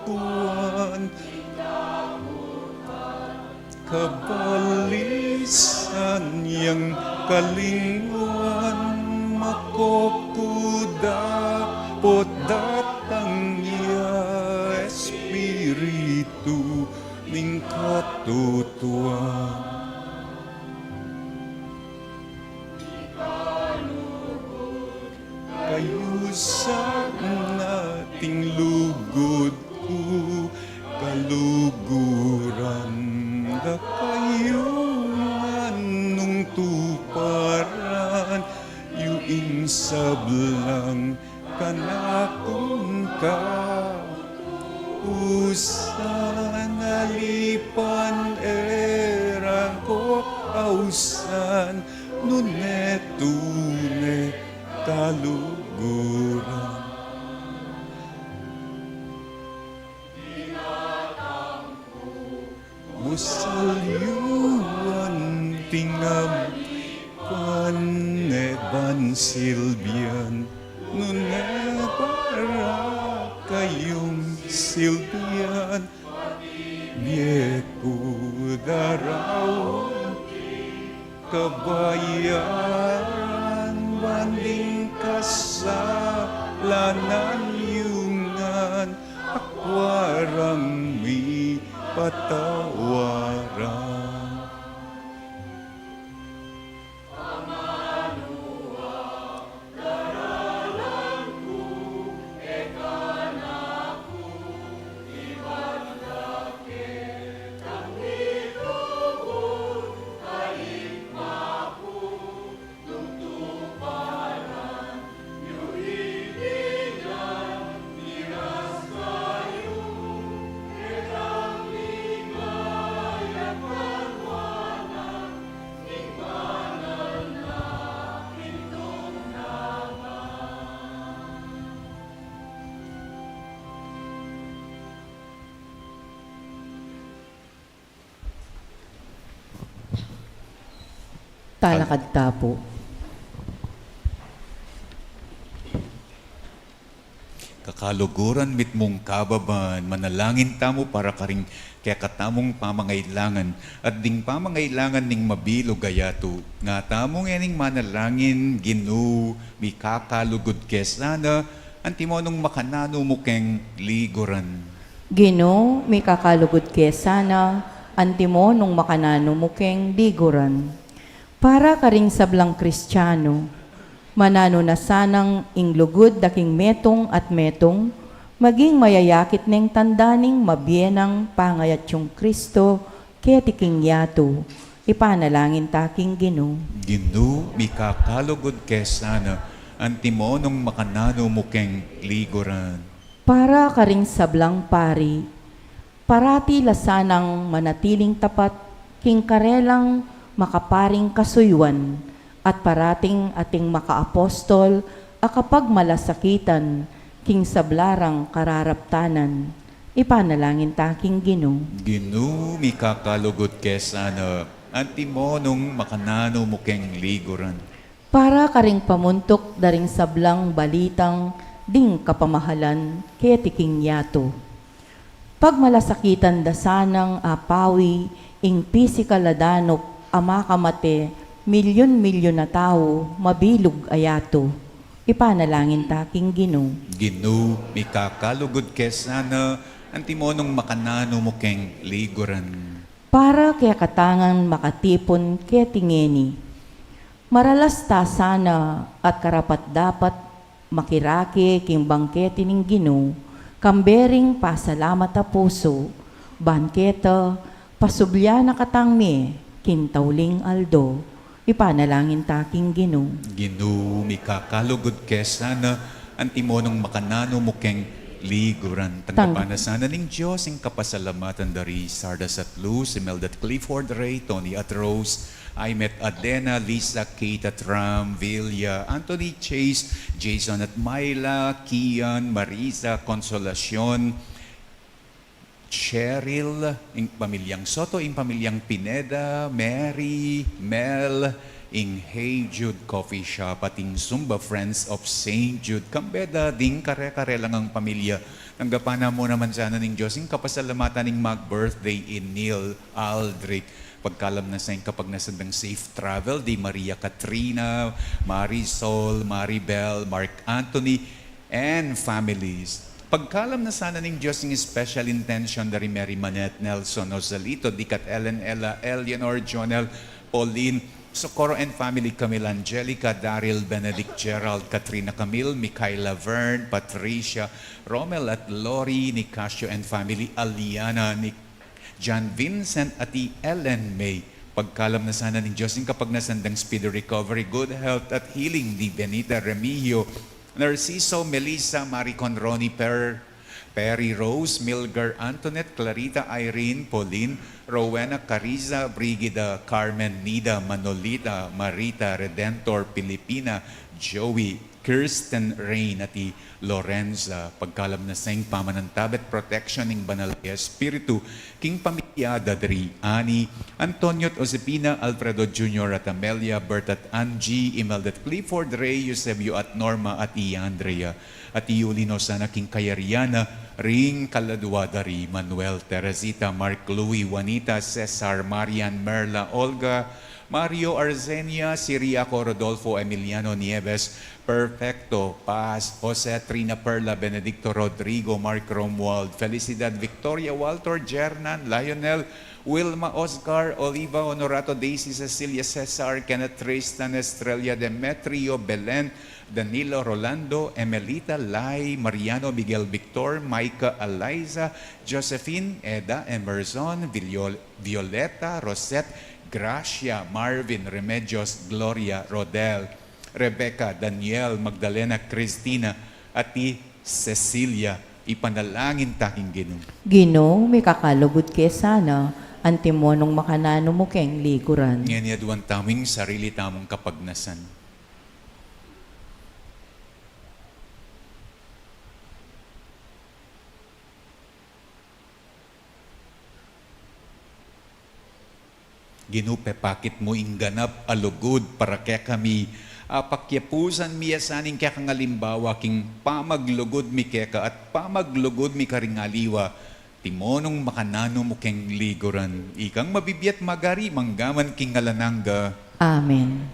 Kabalisan yang kalingwan, makokudapot datang ya Espiritu ning katutuan. Kayu sana ating lugud ku, kaluguran da kayu ngan nung tuparan yu ing sablang kanakung kausan. Alipan e ra ko ausan, nune tune kaluguran. Busal yu anting alipan e ban silbian, nune bara kayung silbian, bie ku daraun kabayaran, ban ding kasalanan yu ngan akwa rang mipatawaran. Talakad ta pu. Kakaluguran mitmung kababan, manalangin tamu para karing kekatamung pamangailangan, at ding pamangailangan ning mabilug a yatu. Nga tamu ngening manalangin, Ginu, mikakalugud ke sana, antimo nung makananu mu keng liguran. Ginu, mikakalugud ke sana, antimo nung makananu mu keng liguran. Para karing sablang Kristiano, mananu na sanang ing lugud da king metung at metung, maging mayayakit neng tanda ning mabie nang pangayatyung Kristo keti king yatu. Ipanalangin ta king Ginu. Ginu, mikakalugud ke sana, antimo nung makananu mu keng liguran. Para karing sablang pari, parati la sanang manatiling tapat king karelang makaparing kasuyuan, at parating ating makaapostol a kapagmalasakitan king sabla rang kararaptanan. Ipanalangin ta king Ginu. Ginu, mikakalugud ke sana, antimo nung makananu mu keng liguran. Para karing pamuntuk da ring sablang balitang ding kapamahalan keti king yatu. Pagmalasakitan da sanang apawi ing pisikal a danup a makamate milyun-milyun a tau mabilug a yatu. Ipanalangin ta king Ginu. Ginu, mikakalugud ke sana, antimo nung makananu mu keng liguran. Para kekatang makatipun keti ngeni, maralas ta sana at karapat-dapat makirake king bangkete ning Ginu, kambe ring pasalamat a pusu, ban keta, pasublia na katang mie king tauling aldo. Ipanalangin ta king Ginu. Ginu, mikakalugud ke sana, antimo nung makananu mu keng liguran. Tang- Tanggapan na sana ning Dios ing kapasalamatan da ri Sardas at Luz, Imelda at Clifford, Ray, Tony at Rose, Aimet, Adena, Lisa, Kate at Ram, Vilya, Anthony, Chase, Jason at Myla, Kian, Marisa, Consolacion, Cheryl, ing pamilyang Soto, ing pamilyang Pineda, Mary, Mel, ing Hey Jude Coffee Shop, at ing Zumba Friends of Saint Jude. Kambe da ding kare-kare lang a pamilya. Tanggapan na mu naman sana ning Dios ing kapasalamatan ning mag-birthday i Neil Aldrich. Pagkalam na sa ing kapagnasan dang safe travel di Maria Katrina, Marisol, Maribel, Mark Anthony, and families. Pagkalam na sana ning Dios ing special intention da ri Mary Manette, Nelson Osalito, Dikat Ellen, Ella, Eleanor, Jonel, Pauline, Socorro and family, Camille, Angelica, Daryl, Benedict, Gerald, Katrina, Camille, Michaela, Vern, Patricia, Romel at Lori, Nicasio and family, Aliana, Nick, John Vincent at i Ellen May. Pagkalam na sana ning Dios ing kapagnasan dang speedy recovery, good health at healing di Benita Remigio, Narciso, Melissa, Maricon, Ronnie, Per, Perry, Rose, Milgar, Antoinette, Clarita, Irene, Pauline, Rowena, Carissa, Brigida, Carmen, Nida, Manolita, Marita, Redentor, Pilipina, Joey, Kirsten, Rain, at i Lorenza. Pagkalam na sa ing pamanantabe at protection ning Banal a Espiritu king pamilya da ri Ani, Antonio at Josepina, Alfredo Junior at Amelia, Bert at Angie, Imelda at Clifford, Ray, Eusebio at Norma, at i Andrea, at iyuli no sana king kayarian na ring kaladua da ri Manuel, Teresita, Mark, Louie, Juanita, Cesar, Marian, Merla, Olga, Mario, Arsenia, Siriaco, Rodolfo, Emiliano, Nieves, Perfecto, Paz, Jose, Trina, Perla, Benedicto, Rodrigo, Mark, Romuald, Felicidad, Victoria, Walter, Jernan, Lionel, Wilma, Oscar, Oliva, Honorato, Daisy, Cecilia, Cesar, Kenneth, Tristan, Estrella, Demetrio, Belen, Danilo, Rolando, Emelita, Lai, Mariano, Miguel, Victor, Micah, Eliza, Josephine, Eda, Emerson, Viliol-, Violeta, Rosette, Gracia, Marvin, Remedios, Gloria, Rodel, Rebecca, Daniel, Magdalena, Christina, at i Cecilia. Ipanalangin ta king Ginu. Ginu, mikakalugud ke sana, antimo nung makananu mu keng liguran. Ngeni aduan tamu ing sarili tamung kapagnasan. Ginu, pepakit mu ing ganap a lugud para kekami, a pakyapusan mi ya sa ning kekang alimbawa king pamaglugud mi keka at pamaglugud mi karing aliwa, timonung makananu mu keng liguran. Ikang mabibie at magari manggaman king alang angga. Amen.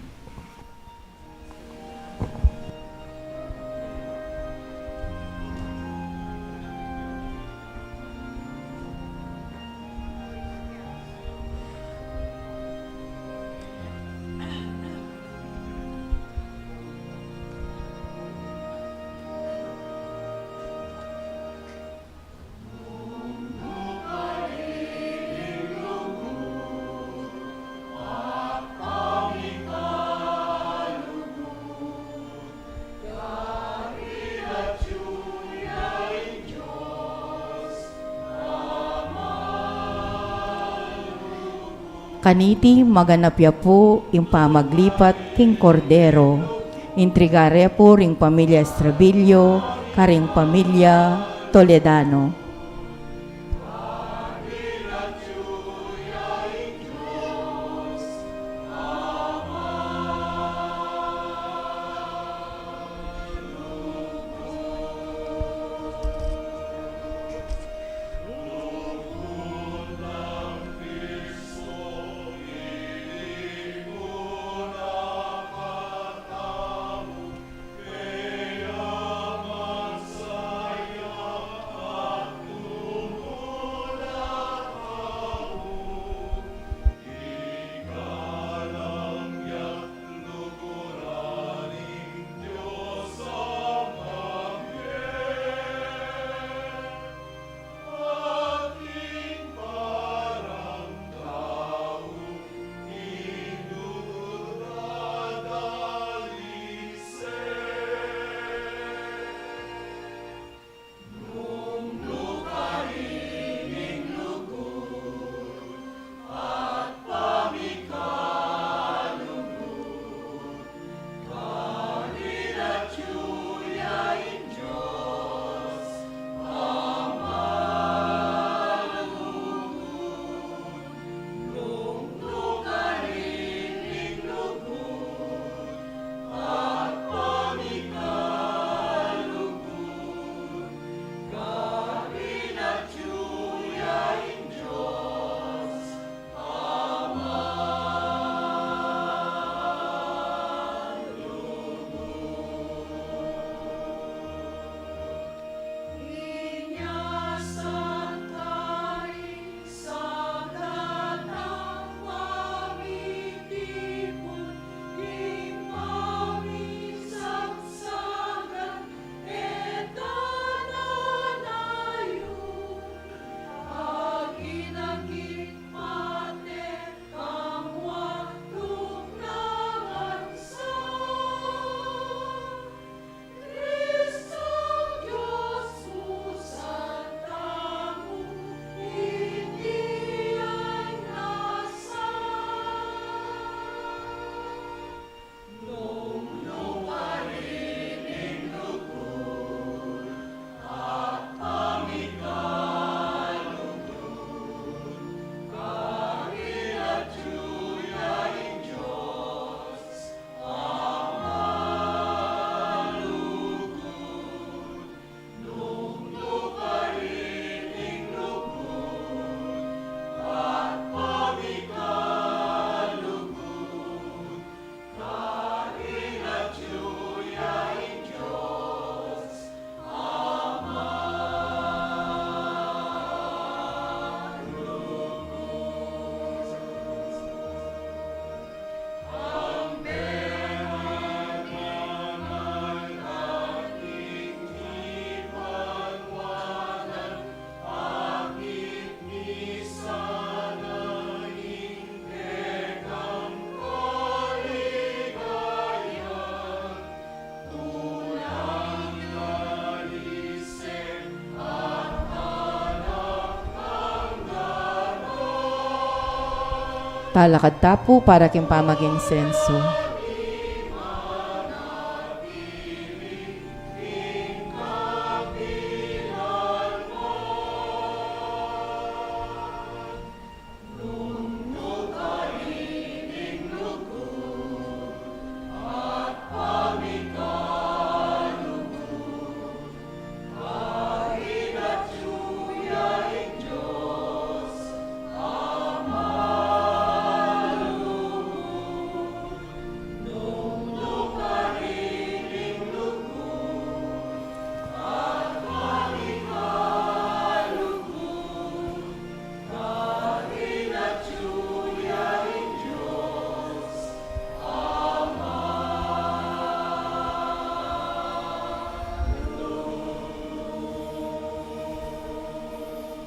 Kaniti maganap ya pu ing pamaglipat king Kordero. Intrigar ya pu ring pamilya Estrabillo karing pamilya Toledano. Talakad ta pu para king pamaginsenso.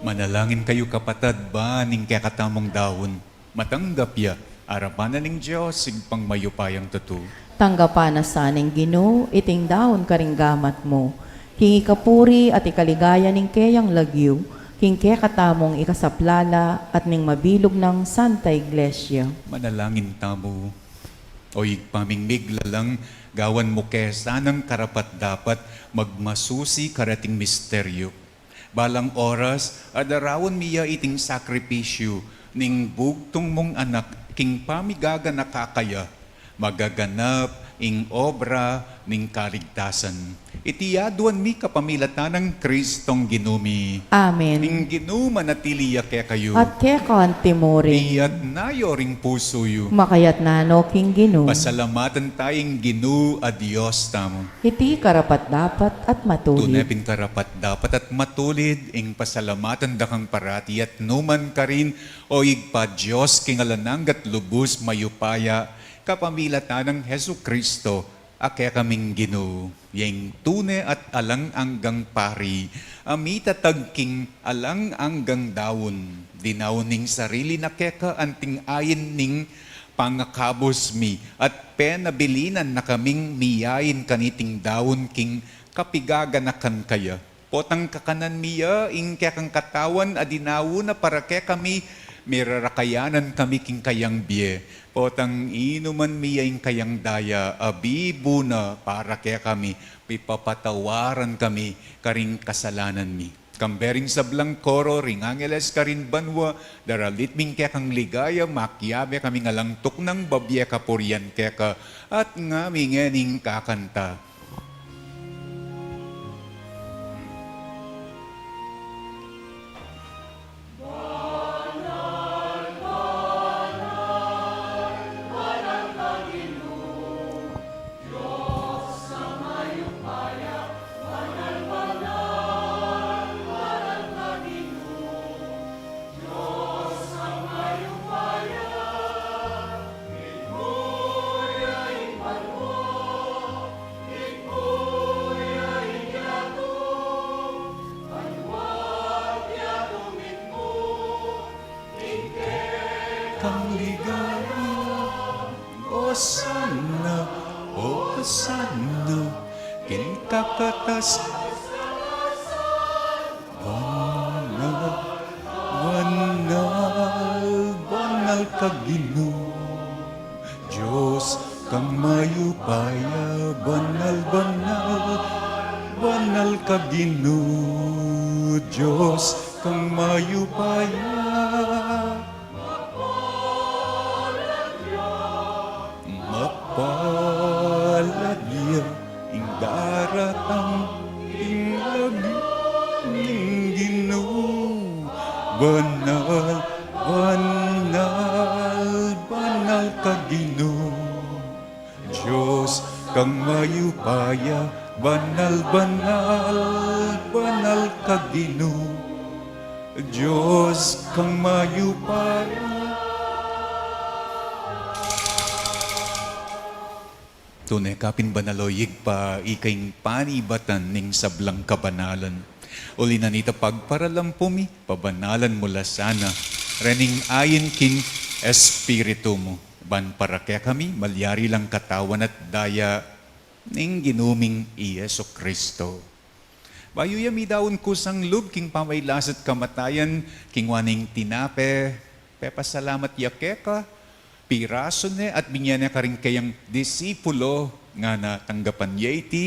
Manalangin kayu, kapatad, ban ing kekatamung daun matanggap ya arapan na ning Dios, Ibpang mayupayang tutu. Tanggapan na sa ning Ginu iting daun karing gamat mu, king ikapuri at ikaligaya ning keyang lagyu, king kekatamung ikasaplala at ning mabilug nang Santa Iglesia. Manalangin tamu. O Ibpa ming miglalang, gawan mu ke sanang karapat-dapat magmasusi kareting misteryu. Balang oras, adarawan mi ya iting sakripisyu ning bugtung mung Anak king pamigaganaka kaya, magaganap ing obra ning kaligtasan. Iti aduan mi kapamilatan nang Kristong Ginu mi. Amen. Ing Ginu manatili ya kekayu. At keka antimurin. Iyatas yu ring pusu yu. Makayatas no king Ginu. Pasalamatan taya ing Ginu a Dios tamu. Iti karapat-dapat at matulid. Tune pin karapat-dapat at matulid ing pasalamatan da kang parati at numan karin, o Ibpa, Dios king alang angga at lubus mayupaya, kapamilatan nang Jesucristo a kekaming Ginu. Ya ing tune at alang anggang pari, a mitatag king alang anggang daun. Dinaun ing sarili na keka anting ain ning pangakabus mi, at penabilinan na kaming miyain kaniting daun king kapigaganakan kaya. Potang kakanan mi ya ing kekang katawan a dinaun na para kekami, mirarakayanan kami king kayang bie. Potang inuman mi ya ing kayang daya a bibu na para kekami, pipapatawaran kami karing kasalanan mi. Kambe ring sablang koro ring angeles karin banua, daralit mi ing kekang ligaya, makiabe kaming alang tuknang babie kapurian keka, at ngami ngening kakanta. Kang ligaya, Osana, Osana, king kakatas-, banal, banal, banal ka Ginu. Dios kang mayupaya, banal, banal, banal ka Ginu. Dios kang mayupaya. Mapalad ya ing daratang king lagyu ning Ginu. Banal, banal, banal ka Ginu. Dios kang mayupaya, banal, banal, banal ka Ginu. Dios kang mayupaya. Tune ka pin banal, o Ibpa, ika ing panibatan ning sablang kabanalan. Uli na nita pagparalampu mi, pabanalan mu la sana rening ain king Espiritu mu, ban para kekami malyari lang katawan at daya ning Ginu ming i Jesucristo. Bayu ya midaun kusang lub king pamagkasakit at kamatayan, kinua ne ing tinape, pepasalamat ya keka, pirasu ne at binye ne karing kayang disipulo, ngana, tanggapan ye iti,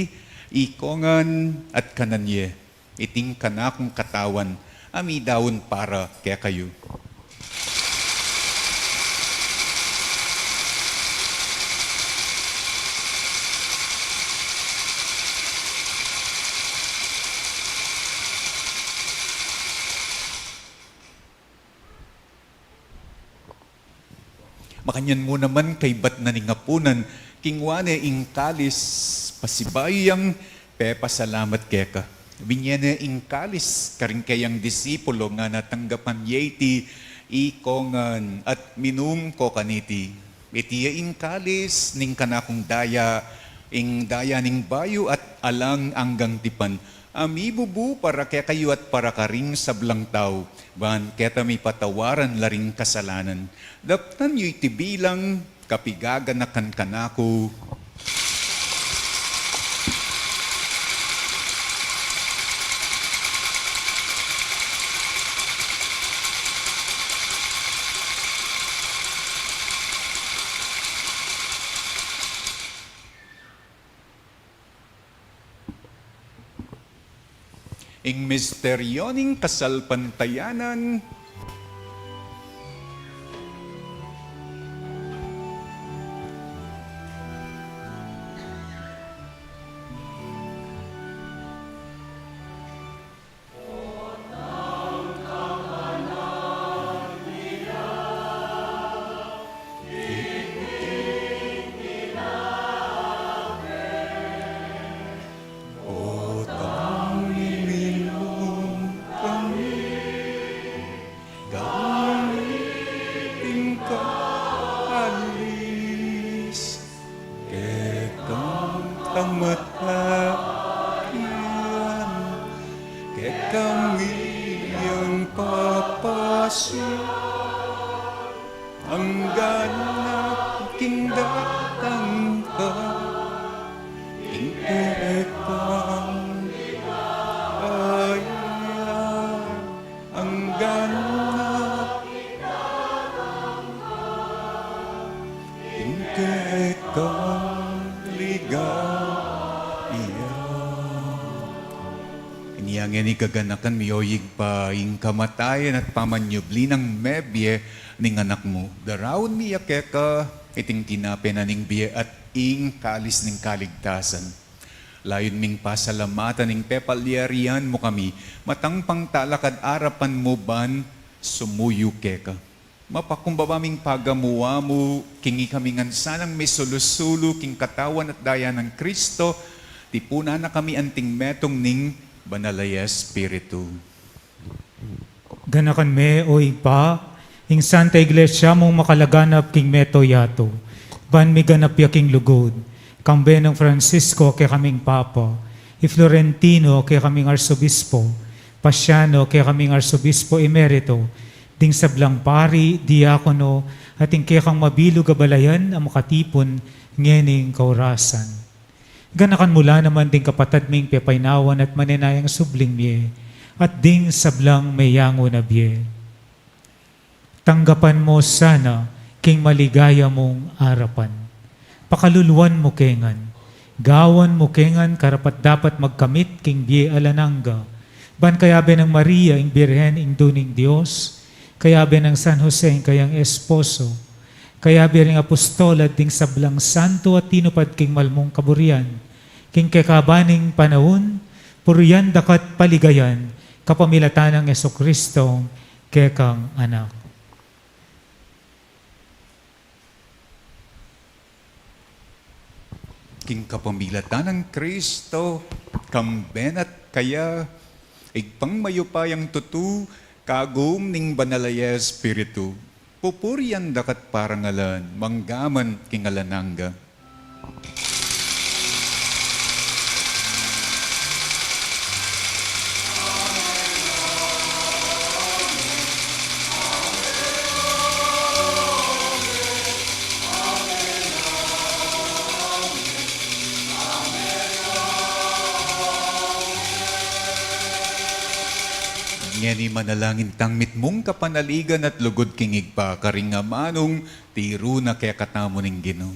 ikongan at kanan ye. Iti ing kanakung katawan a midaun para kekayu. Makanyan mu naman kaybat na ning apunan, kinua ne ing kalis, pasibayu yang pepasalamat keka, binye ne ing kalis karing kayang disipulo, ngana, tanggapan ye iti, ikongan at minum ko kaniti. Iti ya ing kalis ning kanakung daya Ing daya ning bayu at alang anggang tipan, a mibubu para kekayu at para karing sablang tau, ban keta mipatawaran la ring kasalanan. Daptan yu iti bilang kapigaganakan kanaku. Ing misteryo ning kasalpantayanan. O Tang, iminum kami, gamit ing kalis, kekang kamatayan, kekami yang papasya, anggang king datang ka, king kekang ligaya, anggang king kekang ligaya. Inya ngeni kaganakan mi, o Ibpa, ing kamatayan at pamanyubli nang mebie ning Anak mu. Daraun mi ya keka iting tinape na ning bie at ing kalis ning kaligtasan. Layun ming pasalamatan ing pepalyarian mu kami, matang pangtalakad arapan mu ban sumuyu keka. Mapakumbaba ming pagamu-amu king ikami ngan sanang misulu-sulu king katawan at daya nang Kristo, tipunan na kami anting metung ning Banal a Espiritu. Ganakan me, o Ibpa, ing Santa Iglesia mung makalaganap king mabilug a yatu, ban miganap ya king lugud, kambe nang Francisco kekaming Papa, i Florentino kekaming Arsobispo, Pasiano kekaming Arsobispo Emerito, ding sablang pari, diakono, at ing kekang mabilug a balayan a makatipun ngening kaurasan. Ganakan mu la naman ding kapatad ming pepainawan at manenayang subling mie, at ding sablang meyangu na bie. Tanggapan mu sana king maligaya mung arapan. Pakaluluan mu ke ngan. Gawan mu ke ngan karapat-dapat magkamit king bie alang angga. Ban kayabe nang Maria ing Birhen, Indu ning Dios, kayabe nang San Jose ing kayang esposo, kayabe ring apostol at ding sablang santo a tinupad king malmung kaburian, king kekaban ning panaun, purian daka at paligayan, kapamilatan nang Jesucristo, kekang Anak. King kapamilatan nang Kristo, kambe na at kaya, Ibpang mayupayang tutu, kagum ning Banal a Espiritu, pupurian daka at parangalan, mangga man king alang angga. Ngeni manalangin tang mitmung kapanaligan at lugud king Ibpa, karing amanung tiru na kekatamu ning Ginu.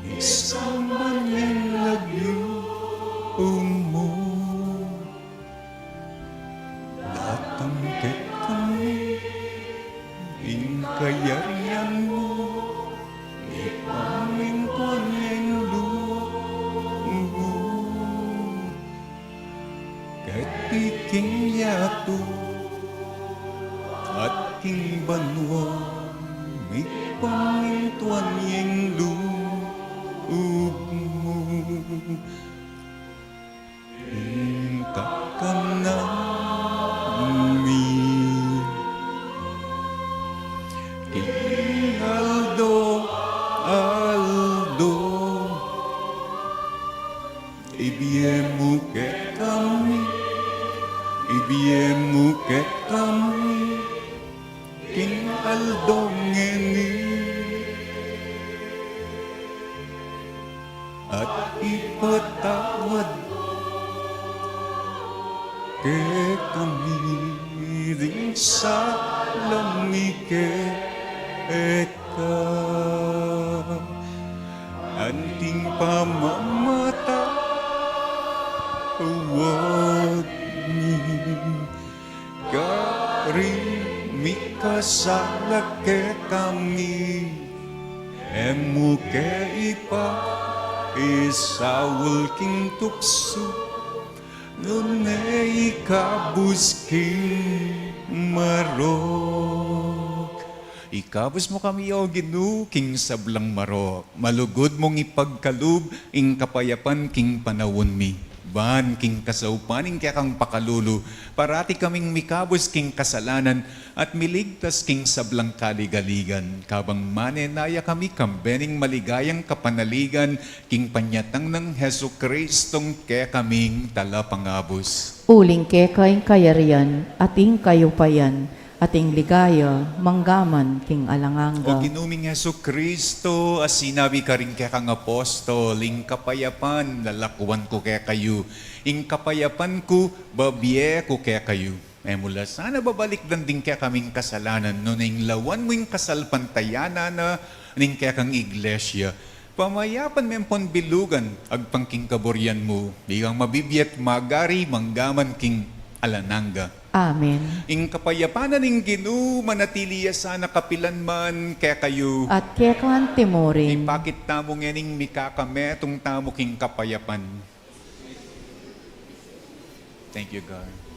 Misamban yang lagyu mu. Datang kekami ing kayarian mu, mipamintuan ing lub mu, keti king yatu at king banua, mi pamintuan ya ing lub mu. Ing kakanan mi king aldo-aldo, ibie mu kekami, ibie mu kekami king aldo ngeni. At ipatawad kekami ding sala mi keka, anting pamamatawad mi karing mikasala kekami. E mu ke ipaisaul king tuksu, nune ikabus king marok. Ikabus mu kami, O Ginu, king sablang marok. Malugud mung ipagkalub ing kapayapan king panaun mi. Ban king kasaupan ning kekang pakalulu, parati kaming mikabus king kasalanan at miligtas king sablang kaligaligan, kabang manenaya kami kambe ning maligayang kapanaligan king panyatang nang Jesucristong kekaming Talapangabus. Uling keka ing kayarian, at ing kayupayan, at ing ligaya, manggaman king alang angga. O Ginu ming Jesucristo, a sinabi karing kekang apostol, ing kapayapan lalakwan ku kekayu, ing kapayapan ku babie ku kekayu. E mu la sana babalikdan ding kekaming kasalanan, nune ing lawan mu ing kasalpantayanan na ning kekang iglesia. Pamayapan me ampon bilugan agpang king kaburian mu, ikang mabibie at magari manggaman king alang angga. Amen. Ing kapayapan na ning Ginu manatili ya sana kapilan man kekayu. At keka anti mu rin. Ipakit tamu ngening mikakametung tamu king kapayapan. Thank you, God.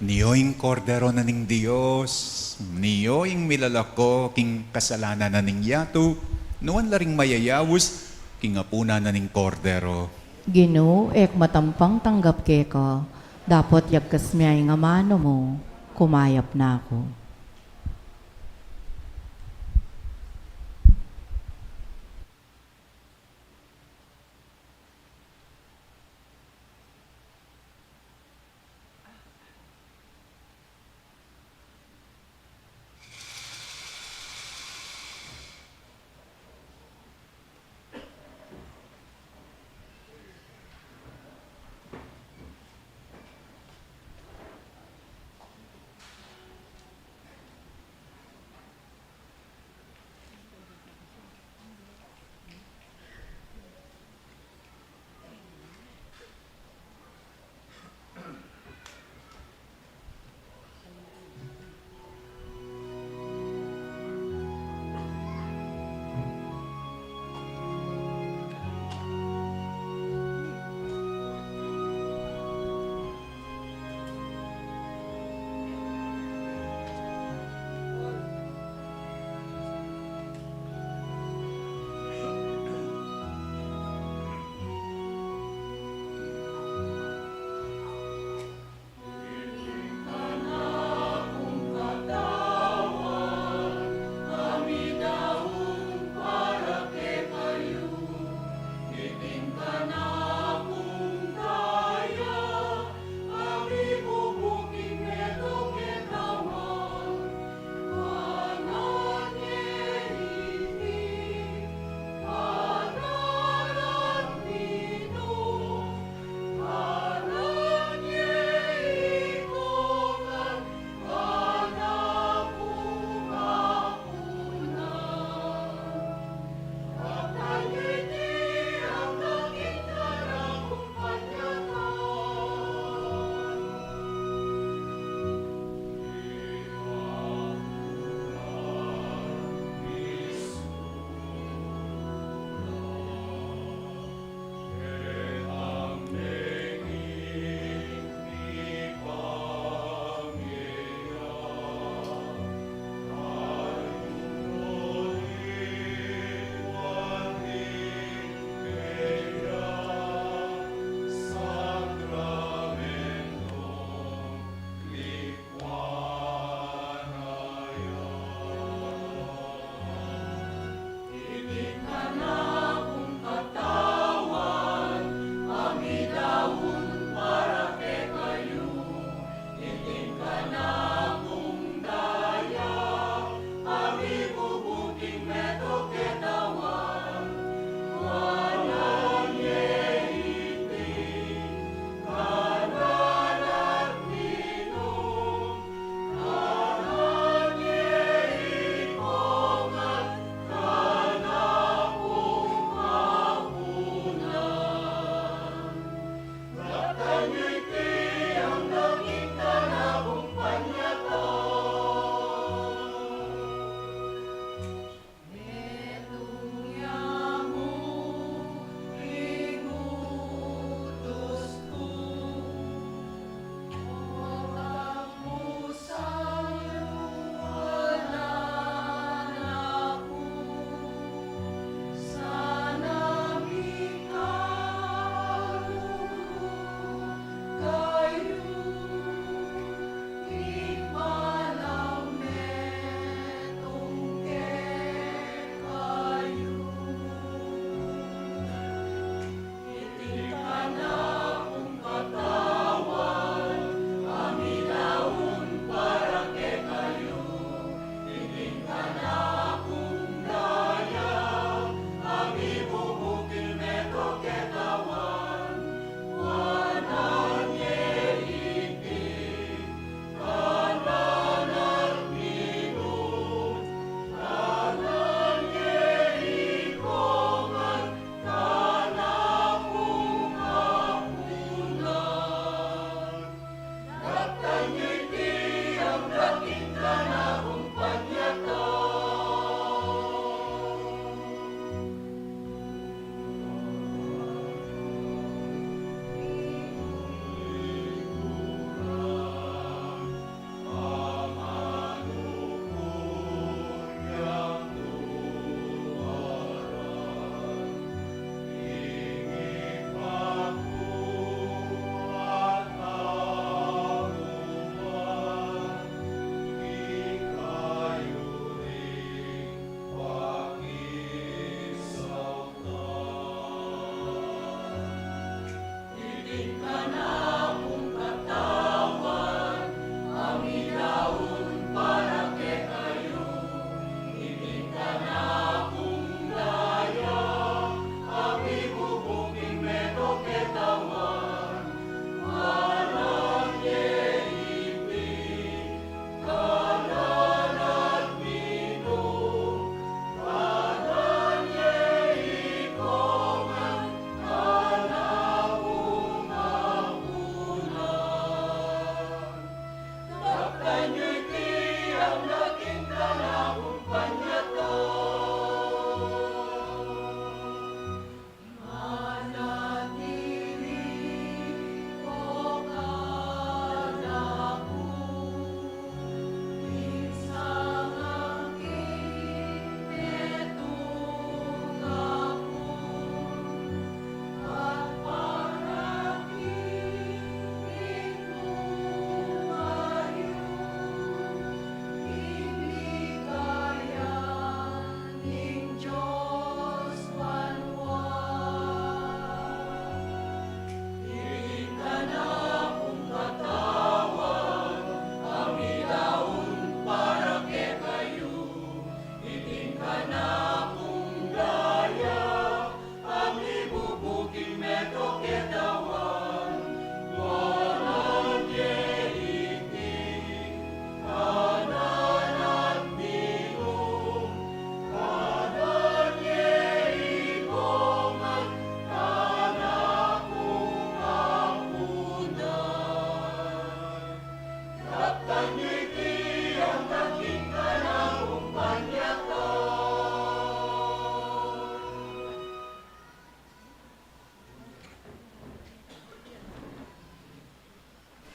Nio ing Kordero na ning Dios, nio ing milalako king kasalanan na ning yatu, nuan la ring mayayaus king apunan na ning Kordero. Ginu, e ku matampang tanggap keka, dapot yagkas me ing amanu mu, kumayap na ku.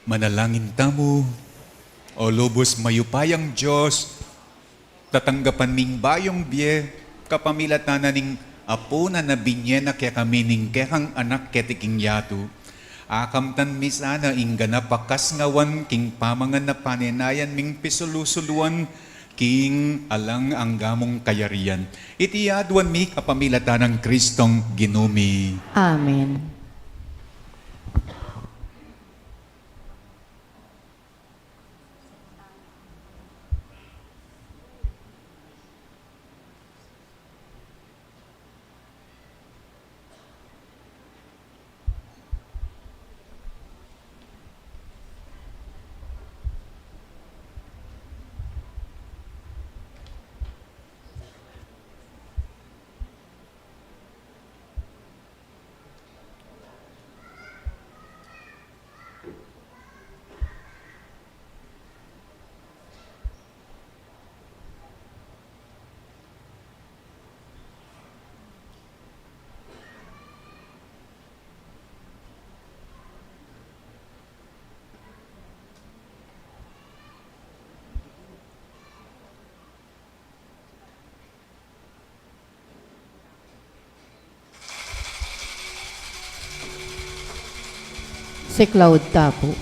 Manalangin tamu. O lubus mayupayang Dios, tatanggapan ming bayung bie, kapamilatan na ning Apu na, na binie na kekami ning kekang Anak keti king yatu. Akamtan mi sana ing ganap a kasngawan king pamangan na panenayan ming pisulu-suluan king alang angga mung kayarian. Iti aduan mi kapamilatan nang Kristong Ginu mi. Amen. Siklaud ta pu.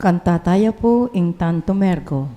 Kanta taya pu ing Tantum Ergo.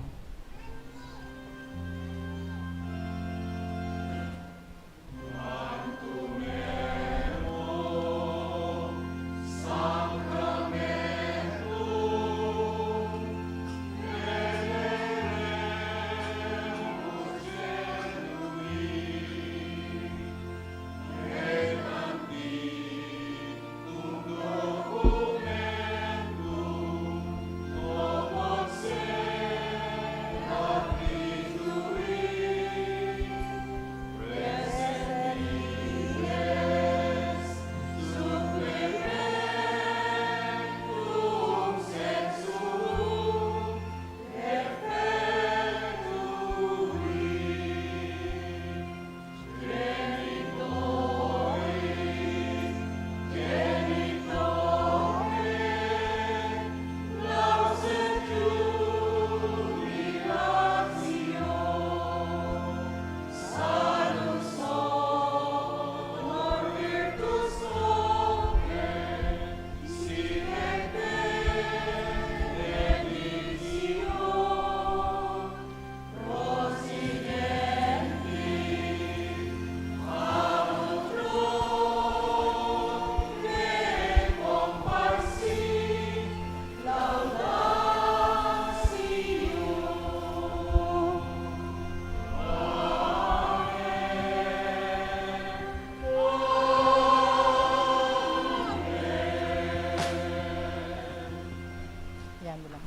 Yan, bilang.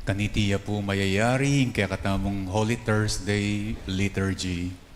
Kaniti ya pu mayayari ing kekatamung Holy Thursday Liturgy.